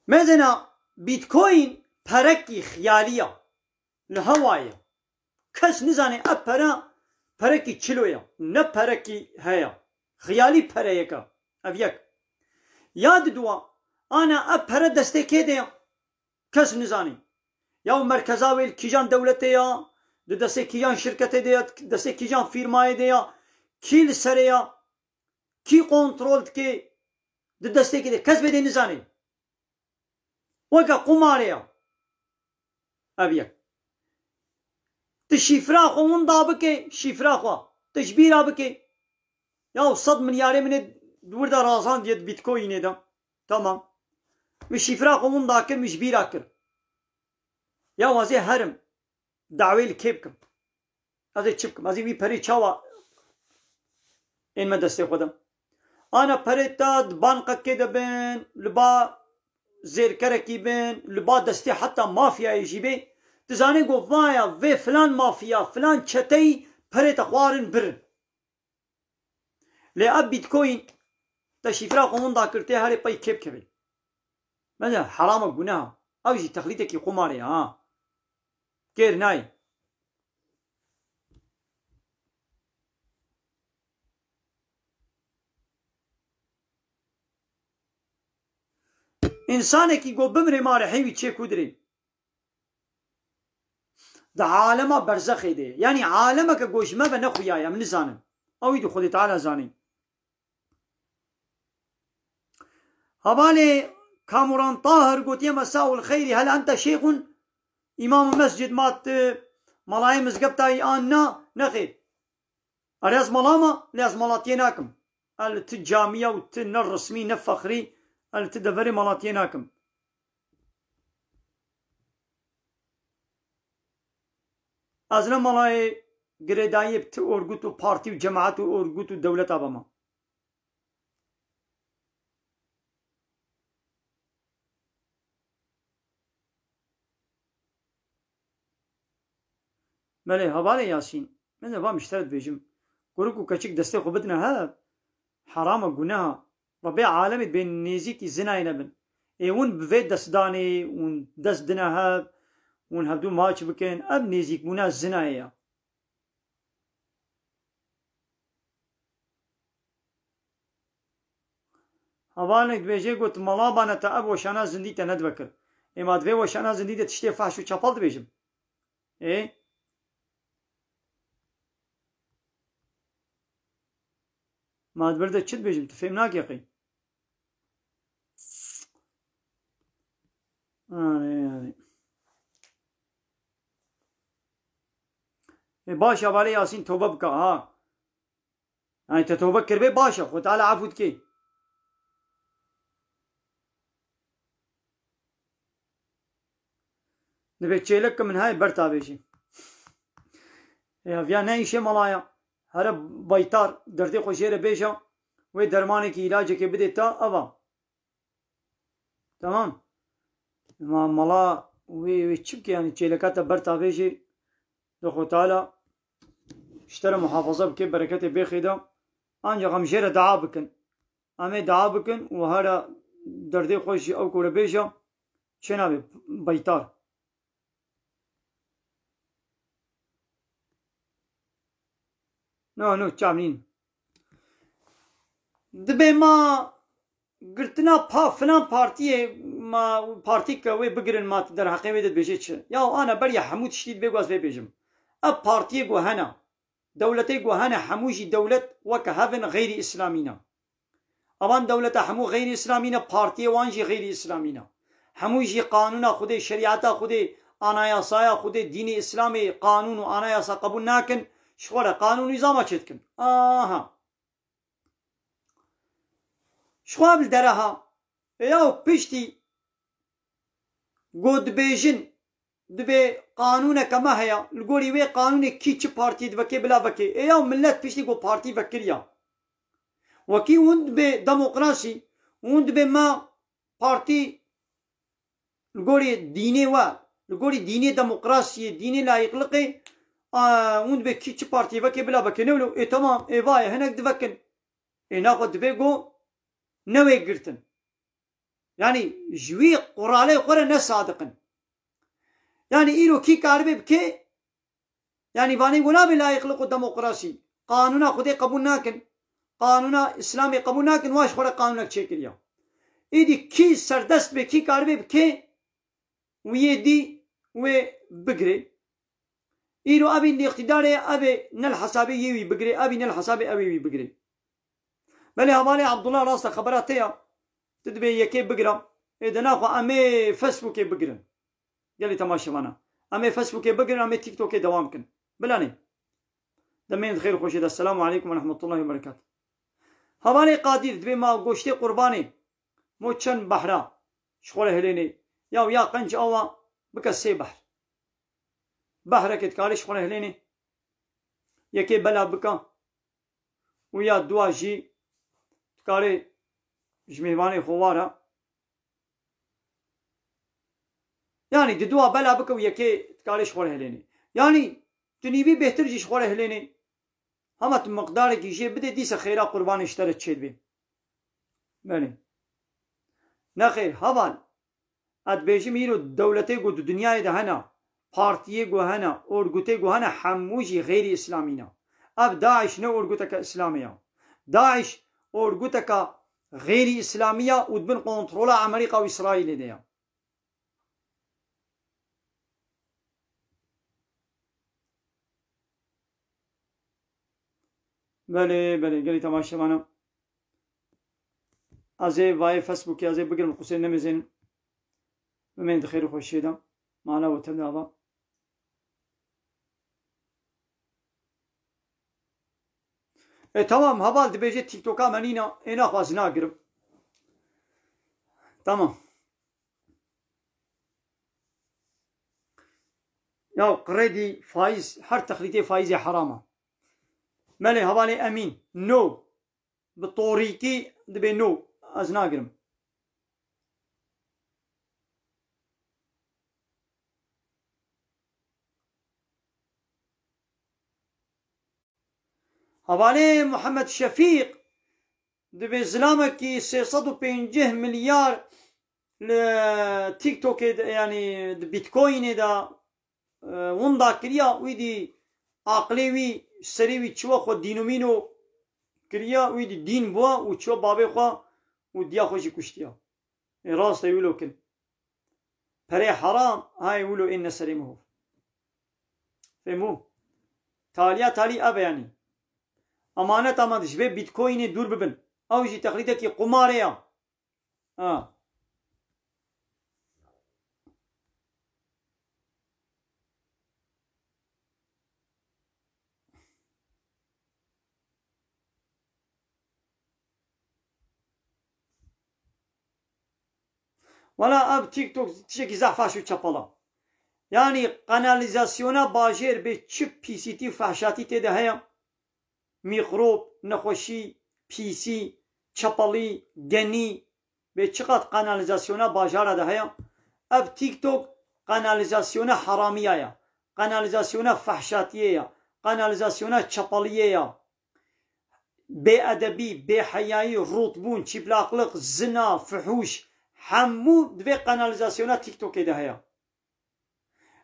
Mezena Bitcoin perekî xiyalî ya. Li hewa ye. Kes nizane ev pere, perekî çilo ye. Ne perekî heye. Xiyalî pereyek e. Ev yek. Ya diduwa, ana ev pere destê kê de ye. Kes nizane. Ya merkeza wê li kîjan dewletê ya, di destê kîjan şirketê de ya, destê kîjan fîrmayê de ya, kî li serê ya, kî kontrol dike, di destê kê de kes vê dê nizane. Weke qumarê ya. Ev yek. Tu şîfra xwe winda bike, şîfra xwe. Tu ji bîra bike. Ya sed milyarê min ê di wir de razandiye di Bitcoinê de. Tamam. Min şîfra xwe winda kir, min ji bîra kir. Ya wazê herim. Dawê li kê bikim? Ez ê çi bikim? Ez ê wî perê çawa ên me destê xwe de? Ana perê te di bankekê de bin, li ba zêrkerekî bin, li ba destê heta mafyayê jî bê. Tu zanê ku vaya vê filan mafya, filan çeteyî perê te xwarin birin. Lê ev Bitcoin te şîfra xwe winda kir, tê herê pey kê bikevê. Meze herama guneha. Ew jî texlîtekî qumarê ye ha. Kêr nayê. Însanekî ku bimrê ma rihê wî çê ku dirê. Di alema berzexê de ye. Yanî alemeke ku ji me ve ne xuya ye, em nizanin. Ew î di Xwedê Teala zanî. Hevalê Kamuran Tahir gotiye, "Mesaul xeyrî, hel ente şeyxun, îmam mescid ma tu malayê mizgeftayî an na?" Nexêr. Erê ez mala me, lê ez malatiyê nakim. Ez li ti camiya û ti ne resmî ne fexrî, ez li ti deverê malatiyê nakim. Ez ne malayê girêdayiyê bi ti orgut û partî û cemaet û orgut û dewleta bema. Belê, hevalê Yasîn, min de va min ji te re dibêjim. Kurik û keçik destê xwe bidine hev, heram e, guneha. Rebê alemê dibê nêzîkî zinayê nebin. Ê hûn bi vê destdanê hûn dest dine hev, hûn hevdû maç bikin, ev nêzîkbûna zinayê ye. Hevalek dibêje got, mala bane te ev weşana zindî te nedibe kir. Ê ma di vê weşana zindî de tiştê fahş û çapal dibêjim? Ê? Ma di vir de çi dibêjim? Tu fêm nakî qey? Anê, anê. Ê, baş e, hevalê Yasîn, tobe bike, ha. Yanî te tobe kiribê baş e, Xwe Teala efû dikê. Dibê çêlek ke min heye ber tavêjê. Ya viya ne îşê malaya. Here baytar derdê xwe jê re bêje. Wê dermanekî, îlacekê bidê ta, eva. Tamam. Ma mala wê, wê çi bike, yanî çêleka te ber tavê jî de Xwe Teala ji te re muhafaza bike, bereketê bêxê de. Ancak em jê re dua bikin. Em ê dua bikin û hera derdê xwe jî ew ku re bêje, çê nabê, beytar. No, no, çav nîn. Dibê ma girtina pa filan partiyê, ma partî ke wê bigirin, ma tu derheqê wê de dibêjê çi? Ya ana beriya hemû tiştî dibê ku ez vê bêjim. Ev partiyê ku hene, dewletê ku hene, hemû jî dewlet weke hev in, xeyrî îslamî ne. Evan dewleta hemû xeyrî îslamî ne, partiyê wan jî xeyrî îslamî ne. Hemû jî qanûna Xwedê, şerîeta Xwedê, anayasaya Xwedê, dînê îslamê qanûn û anayasa qebûl nakin, ji xwe re qanûn û nîzama çêdikin. Aha. Ji xwe ev li dere ha. Ê yaw piştî ku dibêjin, dibê qanûneke me heye, li gorî wê qanûnê kî çi partiyê divekê bila vekê. Ê yaw millet piştî ku partî vekiriya. Wekî hûn dibê demokrasî, hûn dibê me partî li gorî dînê we, li gorî dînê demokrasiyê, dînê layîqliqê, a, hûn dibê kî çi partiyê vekê bila vekê. Ne wilo, ê temam, ê va ye, hinek divekin. Ê naxwe dibê ku ne wê girtin. Yanî ji wî quralê xwe re ne sadiq in. Yanî îro kî karibê bike, yanî vanê ku nabe layîqliq û demokrasî. Qanûna Xwedê qebûl nakin. Qanûna Îslamê qebûl nakin, wa ji xwe re qanûnek çêkiriya. Îdî kî serdest be, kî karibê bike, wî yê dî wê bigirê. Îro evî li îqtîdarê, evê ne li hesabê yê wî bigirê, evî ne li hesabê ewê wî bigirê. Belê hevalê Abdullah, rast e, xebera te ya. Tu dibê yekê bigira. Ê de naxwe em ê Facebookê bigirin. Gelî temaşevana. Em ê Facebookê bigirin, em ê TikTokê dewam kin. Bilanê. Demên di xêr û xweşê de. Selamu aleykum ve rahmetullahi ve berekatuh. Hevalê Qadir dibê ma goştê qurbanê. Mo çend behra ji xwe re hilênê. Ya ya qenc awa bike sê behr. Behreke dikarê ji xwe re hilênê. Yekê bela bike. Û ya dua jî dikarê ji mêvanê xwe wara. Yanî di dua bela bike û yekê dikarê ji xwe re hilênê. Yanî tu nîvî bêhtir jî ji xwe re hilênê. Hema tu miqdarekî jê bidê, dîsa xêra qurbanê ji te re çêdibê. Belê. Nexêr, heval. Ez dibêjim îro dewletê ku di dinyayê de hene, partiyê ku hene, orgutê ku hene, hemû jî xeyrî îslamî ne. Ev DAIŞ ne orguteke îslamê ya. DAIŞ orguteka xeyrî îslamî ya û di bin kontrola Amerîka û Îsraîlê de ya. Belê, belê, gelî temaşevana. Ez ê vayê Facebookê ez ê bigirim, qusê nemêzin. Bimên di xêr û xweşiyê de. Mala we tevde ava. E, tamam, heval dibêje TikToka me nîna, ê naxwe ez nagirim. Tamam. Ya kredî, faiz, her texlîtê faizê heram e. Melê hevalê Emîn, no. Bi torîkî dibê no. Ez nagirim. Hevalê Muhammed Şefîq dibê zilamekî sê sed û pêncî milyar li TikTokê de, yanî di Bitcoinê de, e, winda kiriya, wî dî aqilê wî, serê wî çiwa xwe dînomîno kiriya, wî dî dîn bûa û çiwa bavê xwe û diya xwe jî kuştiya. Ê, rast e, wilo kin. Perê heram, hayê wilo ên ne serê mihov. Fehmû? Taliya talî ev e yanî. Emaneta me ji vê Bitcoinê dûr bibin. Ew jî texlîdekî qumarê ya. Ha. Wela ev TikTok tiştekî zehf faş û çepala. Yanî kanalîzasyona bajêr bê çi pîsîtî û fehşatî tê de heye. Mîkrob, nexweşî, pîsî, çepelî, genî, bê çiqat kanalîzasyona bajara de heye. Ev TikTok kanalîzasyona heramiya ya, kanalîzasyona fehşatiyê ya, kanalîzasyona çepeliyê ya. Bêedebî, bêheyayî, rûtbûn, çîplaqlik, zina, fihûş, hemû di vê kanalîzasyona TikTokê de heye.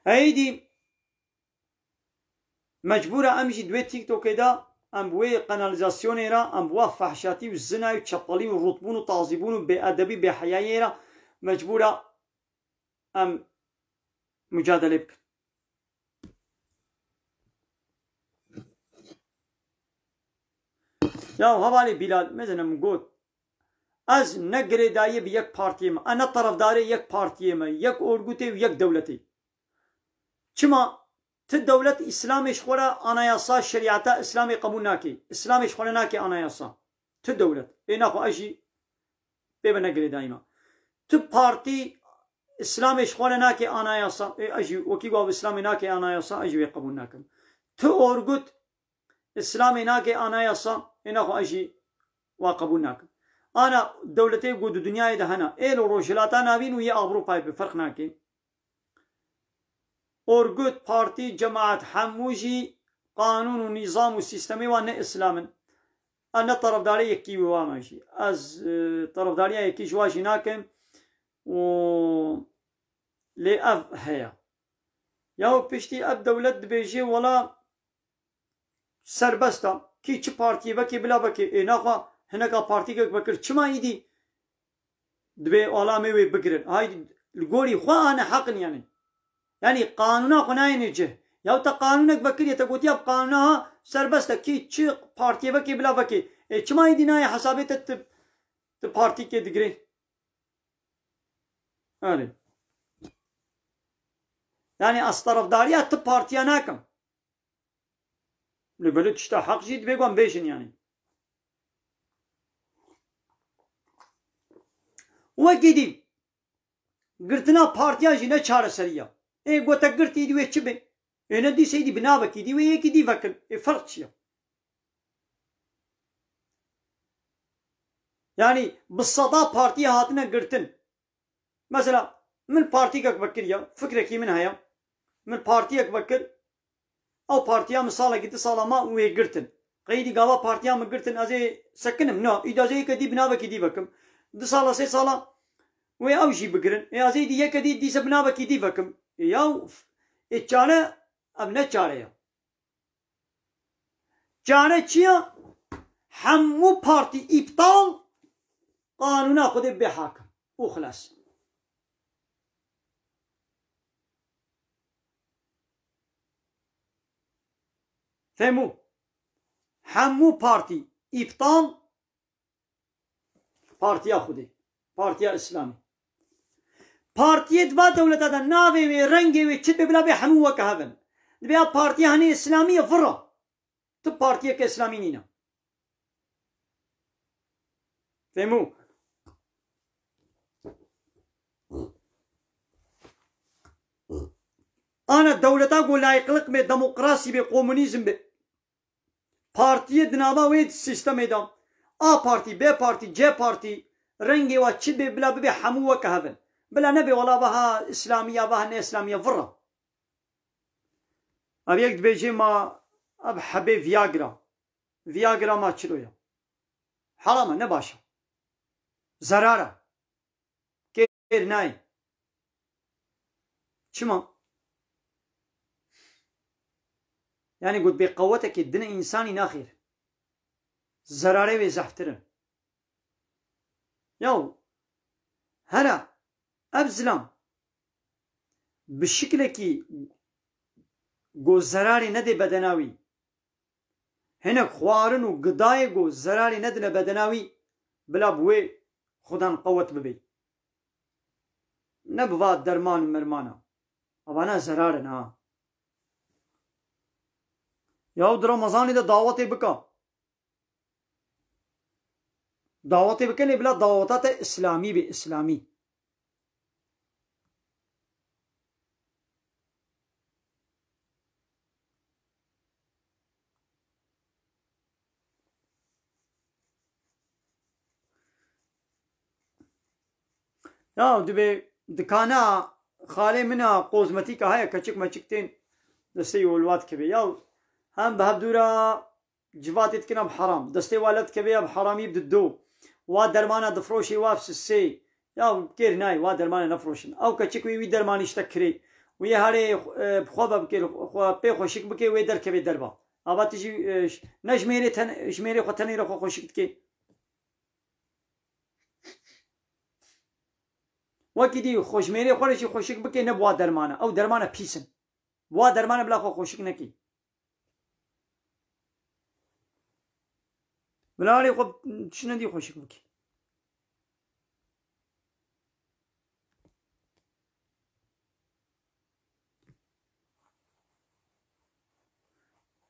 Êdî mecbûr e em jî di wê TikTokê de em bi wê kanalîzasyonê re, em bi wa fehşatî û zinayê û çepelî û rûtbûn û tazîbûn û bêedebî, bêheyayiyê re mecbûr e em mucadelê bikin. Ya hevalê Bilal, mezene min got, ez ne girêdayî bi yek partiyê me, ez ne terefdarê yek partiyê me, yek orgutê û yek dewletê. Çima? Ti dewlet Îslamê ji xwe re anayasa, şerîeta Îslamê qebûl nake. Îslamê ji xwe re nake anayasa. Ti dewlet. Ê naxwe ez jî pê ve ne girêdayî me. Ti partî Îslamê ji xwe re nake anayasa. Ê ez jî wekî ku ev Îslamê nake anayasa, ez jî wê qebûl nakim. Ti orgut Îslamê nake anayasa, ê naxwe ez jî wa qebûl nakim. Ana dewletê ku di dinyayê de hene, ê li Rojhilata Navîn û yê Ewropayê bi ferq nake. Orgut, partî, cemaet, hemû jî qanûn û nîzam û sîstemê wan ne Îslam in. Em ne terefdarê yekî wê wan jî. Ez, e, terefdariya yekî ji wan jî nakim û lê ev heye. Ya piştî ev dewlet dibêje, wela serbest e. Kî çi partiyê vekê bila vekê. Ê naxwe hineka partîkek vekir. Çima îdî dibê alamê wê bigirin? Hay li gorî xwe ane heq in yani. Yani qanûna xwe nayêne cih. Ya te qanûnek vekiriye, te gotiye bi qanûna ha serbest e. Kî çi partiyê vekê bila vekê. Ê çima îdî nayê hesabê te tu, tu partîkê digirê? Erê. Yani ez terefdariya tu partiya nakim. Lê belê tişta heq jî divê ku em bêjin yani. Wekî dî girtina partiyan jî ne çareserî ya. Ê ku te girt îdî wê çi be? Ê ne dîsa îdî bi navekî dî wê yekî dî vekin. Ê ferq çi ya? Yani bi seda partiye hatine girtin. Mesela min partîkek vekir ya, fikrekî min heye. Min partiyek vekir, ew partiya min salekî, du sala ma û wê girtin. Qeydî gava partiya min girtin, ez ê sekinim? Na, îda ez ê yeke dî bi navekî dî vekim. Du sala, sê sala wê ew jî bigirin. Ê ez ê dî yeke dî dîse bi navekî dî vekim. Ê yaw, ê çare, ev ne çare ya. Çare çi ya? Hemû partî îptal, qanûna Xwedê bê hakim. Û xilas. Fehmû? Hemû partî îptal, Partiya Xwedê. Partiya Îslamê. Partiyê di va dewleta de navê wê, rengê wê, çi dibê bila bê hemû weke hev in. Dibê ev partiya hinê Îslamî ye, vira. Tu partiyeke Îslamî nîne. Fehmû? Ana dewleta ku layîqlik bê, demokrasî bê, komunîzm bê. Partiyê di nava wê sîstemê de, A partî, B partî, C partî, rengê wa çi bê, bila bibê hemû weke hev in. Bila nebê wela vaha Îslamî ya, vaha ne Îslamî ya, vira. Ev yek dibêje ma ev hebê Viagra. Viagra ma çilo ya? Heram e, ne baş e. Zerar e. Kêr nayê. Çima? Yani got bê qewetekê dinê însanî naxêr. Zerarê wê zehftir in. Yaw, hera, ev zilam bi şiklekî ku zerarê nedê bedena wî, hinek xwarin û gidayê ku zerarê nedine bedena wî, bila bi wê xudan qewet bibê. Ne bi va derman û mermana. Evana zerar in ha. Yaw di Remezanê de dawetê bika. Dawetê bike lê bila daweta te îslamî bê, îslamî. Ya dibê dikana xalê min a qozmetîka heye, keçik meçik tên destê wê li wa dikeve. Ya hem bi hev dû re civatê dikine bi heram. Destê wa li dikeve ya bi heramî bi dido. Wa dermana difroşê wa bi sisê. Ya kêr nayê wa dermana nefroşin. Ew keçik wî, wî dermanî işte kirê. Wî yê herê, e, bi xwe ve bikê, xwe pê xweşik bikê, wê derkevê derva. Ava tu jî, e, ş-, ne ji mêrê ten-, ji mêrê xwe tenê re xwe xweşik dikê. Wekî dî xwe ji mêrê xwe re jî xweşik bikê, ne bi wa dermana. Ew dermana pîs in. Bi wa dermana bila xwe xweşik nekî. Bila herê xwe tiştine dî xweşik bikî.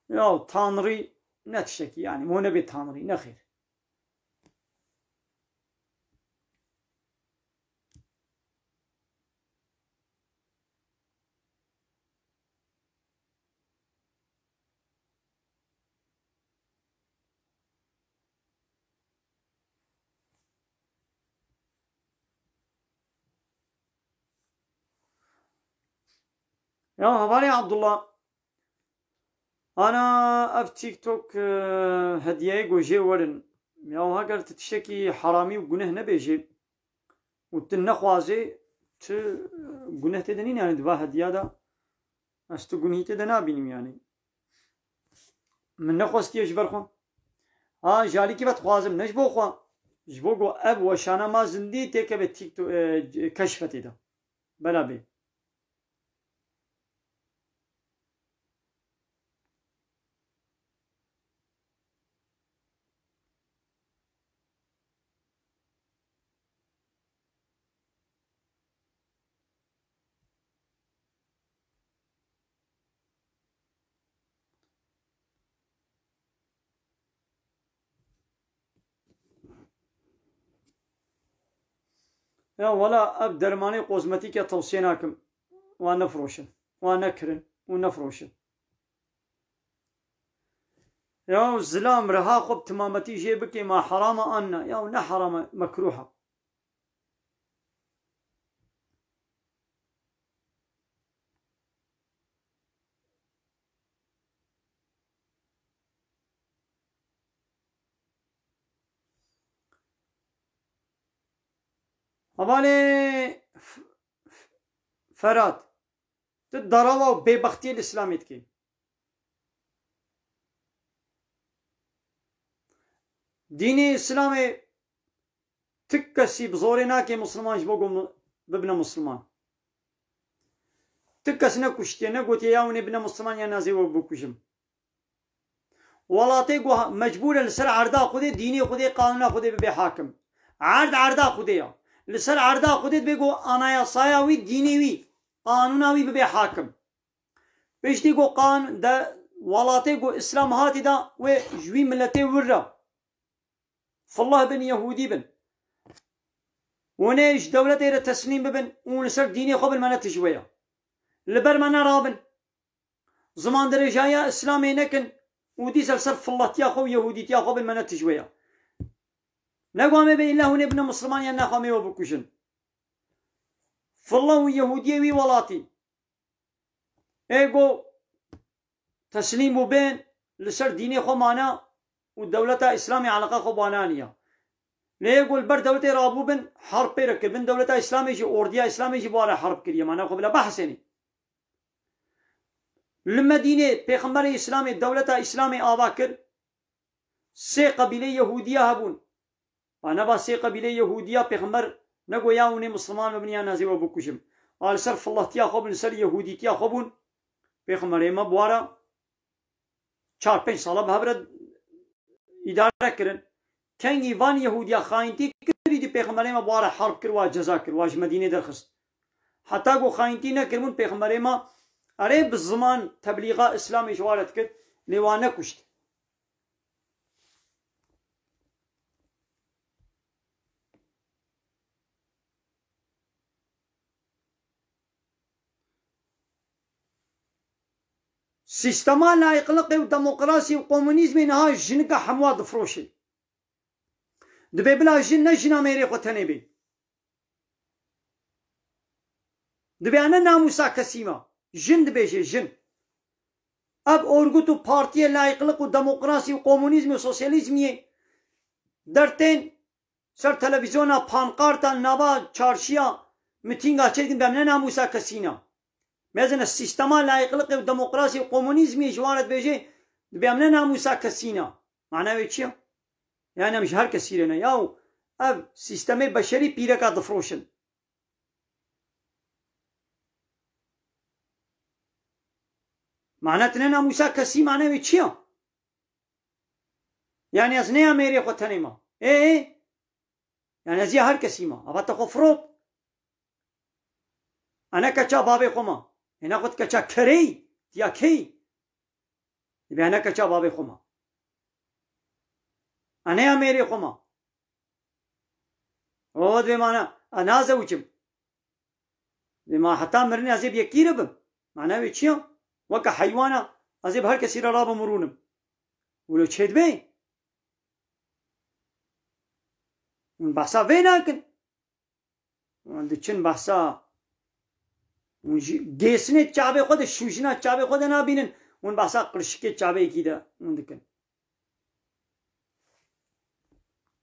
Ya Tanrî ne tiştekî, yani, mo nebê Tanrî, nexêr. Ya hevalê Abdullah, ana ev TikTok, e, hediyeyê ku jê werin. Ya heger tu tiştekî heramî û guneh nebêjî û tu nexwazê, tu, e, guneh tê de nîn, yani di va hediya de ez tu gunehî tê de nabînim yani. Min nexwestiye ji ber xwe. Ha, ji alîkî ve dixwazim, ne ji bo xwe. Ji bo ku ev weşana ma zindî têkeve TikTok, e, keşfetê de. Bela bê. Ya wela ev dermanê kozmetîk ya tewsiye nakim. Wan nefiroşin. Wan nekirin û nefiroşin. Ya zilam reha xwe bi timametî jê bikê, ma herama an ne? Ya ne herama, mekruha. Hevalê F-, F-, Ferhat, tu darawa û bêbextiyê li Îslamê dikî. Dînê Îslamê Ti kesî bi zorê nake Misliman ji bo ku mi-, bibine Misliman. Ti kes nekuştiye, negotiye ya hûn ê bine Misliman ya nazê we bikujim. Welatê ku ha-, mecbûr e li ser erda Xwedê, dînê Xwedê, qanûna Xwedê bibe hakim. Erd erda Xwedê ya. Li ser erda Xwedê dibe ku anayasaya wî, dînê wî, qanûna wî bibe hakim. Piştî ku qan-, de welatê ku Îslam hatî da, wê ji wî miletê wir re. Fillah bin, Yehûdî bin. Hûn ê ji dewletê re teslîm bibin û li ser dînê xwe bin, me ne tij wê ya. Li ber me nerabin. Ziman dirêjaya Îslamê nekin û dîsa li ser fillahtiya xwe û yehûdîtiya xwe bin, me ne tij wê ya. Ne ku em ê bê îlla hûn ê bine Misliman ya nexwe em ê we bikujin. Fillah û yehûdiyê wî welatî. Ê ku teslîm bûbin, li ser dînê xwe mane û dewleta Îslamê eleqa xwe bi wana niya. Lê ê ku li ber dewletê rabûbin, herb pê re kiribin, dewleta Îslamê jî, ordiya Îslamê jî bi wan re herb kiriye. Mane xwe bila behsênê. Li Medînê Pêxemberê Îslamê, dewleta Îslamê ava kir, sê qebîleyê Yehûdiya hebûn. Aneba sê qebîleyê Yehûdiya Pêxember negoya hûn ê Misliman bibin ya nazê we bikujim. A li ser fillahtiya xwe bûn, li ser Yehûdîtiya xwe bûn. Pêxemberê me bi wa re çar pênc sala bi hev re îdare kirin. Kengî van Yehûdiya xayîntî kirî dî Pêxemberê me bi wa re herb kir, wa ceza kir, wa ji Medînê derxist. Heta ku xayîntî nekiribûn Pêxemberê me erê bi ziman teblîxa Îslamê ji wa re dikir, lê wa nekuşt. Sîstema layîqliqê û demokrasî û komunîzmê niha jinika hemû wa difiroşê. Dibê bila jin ne jina mêrê xwe tenê bê. Dibê ene namûsa kesî ma. Jin dibêje, jin. Ev orgut û partiyê layîqlik û demokrasî û komunîzmî û sosyalîzmiyê dertên ser televîzyona pankarta nava çarşiya mitînga çêdikin, dibê em ne namûsa kesî ne. Mezin e sîstema layîqlikê û demokrasî û komunîzmî ji wan re dibêje, dibê em ne namûsa kesî ne. Mana wê çi ye? Yani em ji her kesî re ne. Yaw ev sîstemê beşerî pîreka difroşin. Mana tine namûsa kesî, mana wê çi ye? Yani ez neya mêrê xwe tenê ma. Ê, ê? Yani ez ya her kesî ma. Ava te xwe firot. Ene keça bavê xwe ma. Ene xwe keça kerey. Tiya key. Dibê ene keça bavê xwe ma. Ene ya mêrê xwe ma. O dibê mana, ez nazewicim. Dibê ma heta mirinê ez ê bi yekî re bim. Mana wê çi ya? Weke heywana ez ê bi her kesî re rabim û rûnim. Wilo çêdibe? Hûn behsa vê nakin. Hûn diçin behsa, hûn jî gêsinê çavê xwe de, şûjina çavê xwe de nabînin. Hûn behsa qirşikê çavê yekî de hûn dikin.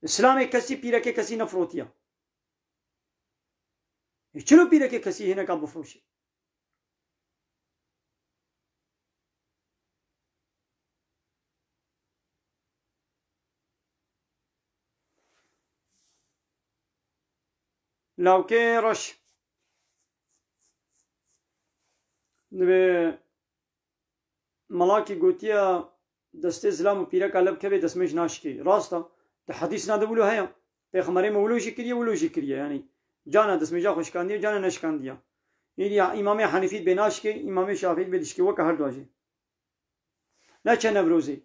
Îslamê kesî, pîrekê kesî nefirotiye. Ê çilo pîrekê kesî hineka bifroşê? Lawkê reş. Dibê melakî gotiye, destê zilam û pîreka lev kevê destmêj naşikê. Rast e. Di hedîsna de wilo heye. Pêxemberê me wilo jî kiriye, wilo jî kiriye. Yanî cana destmêja xwe şikandiye, cana neşikandiye. Îdî ya Îmamê Henîfî dibê naşikê, Îmamê Şafîî dibê dişikê, weke her dua jî. Neçe Newrozê.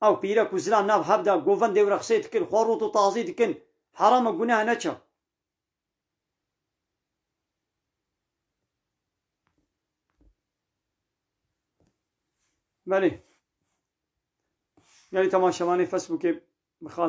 Ew pîrek û zilam nav hev de govendê were qisê dikin, xwe rot û tazî dikin. Heram e, guneh e, neçe. Belê. Gelî temaşevanê Facebookê bi xatir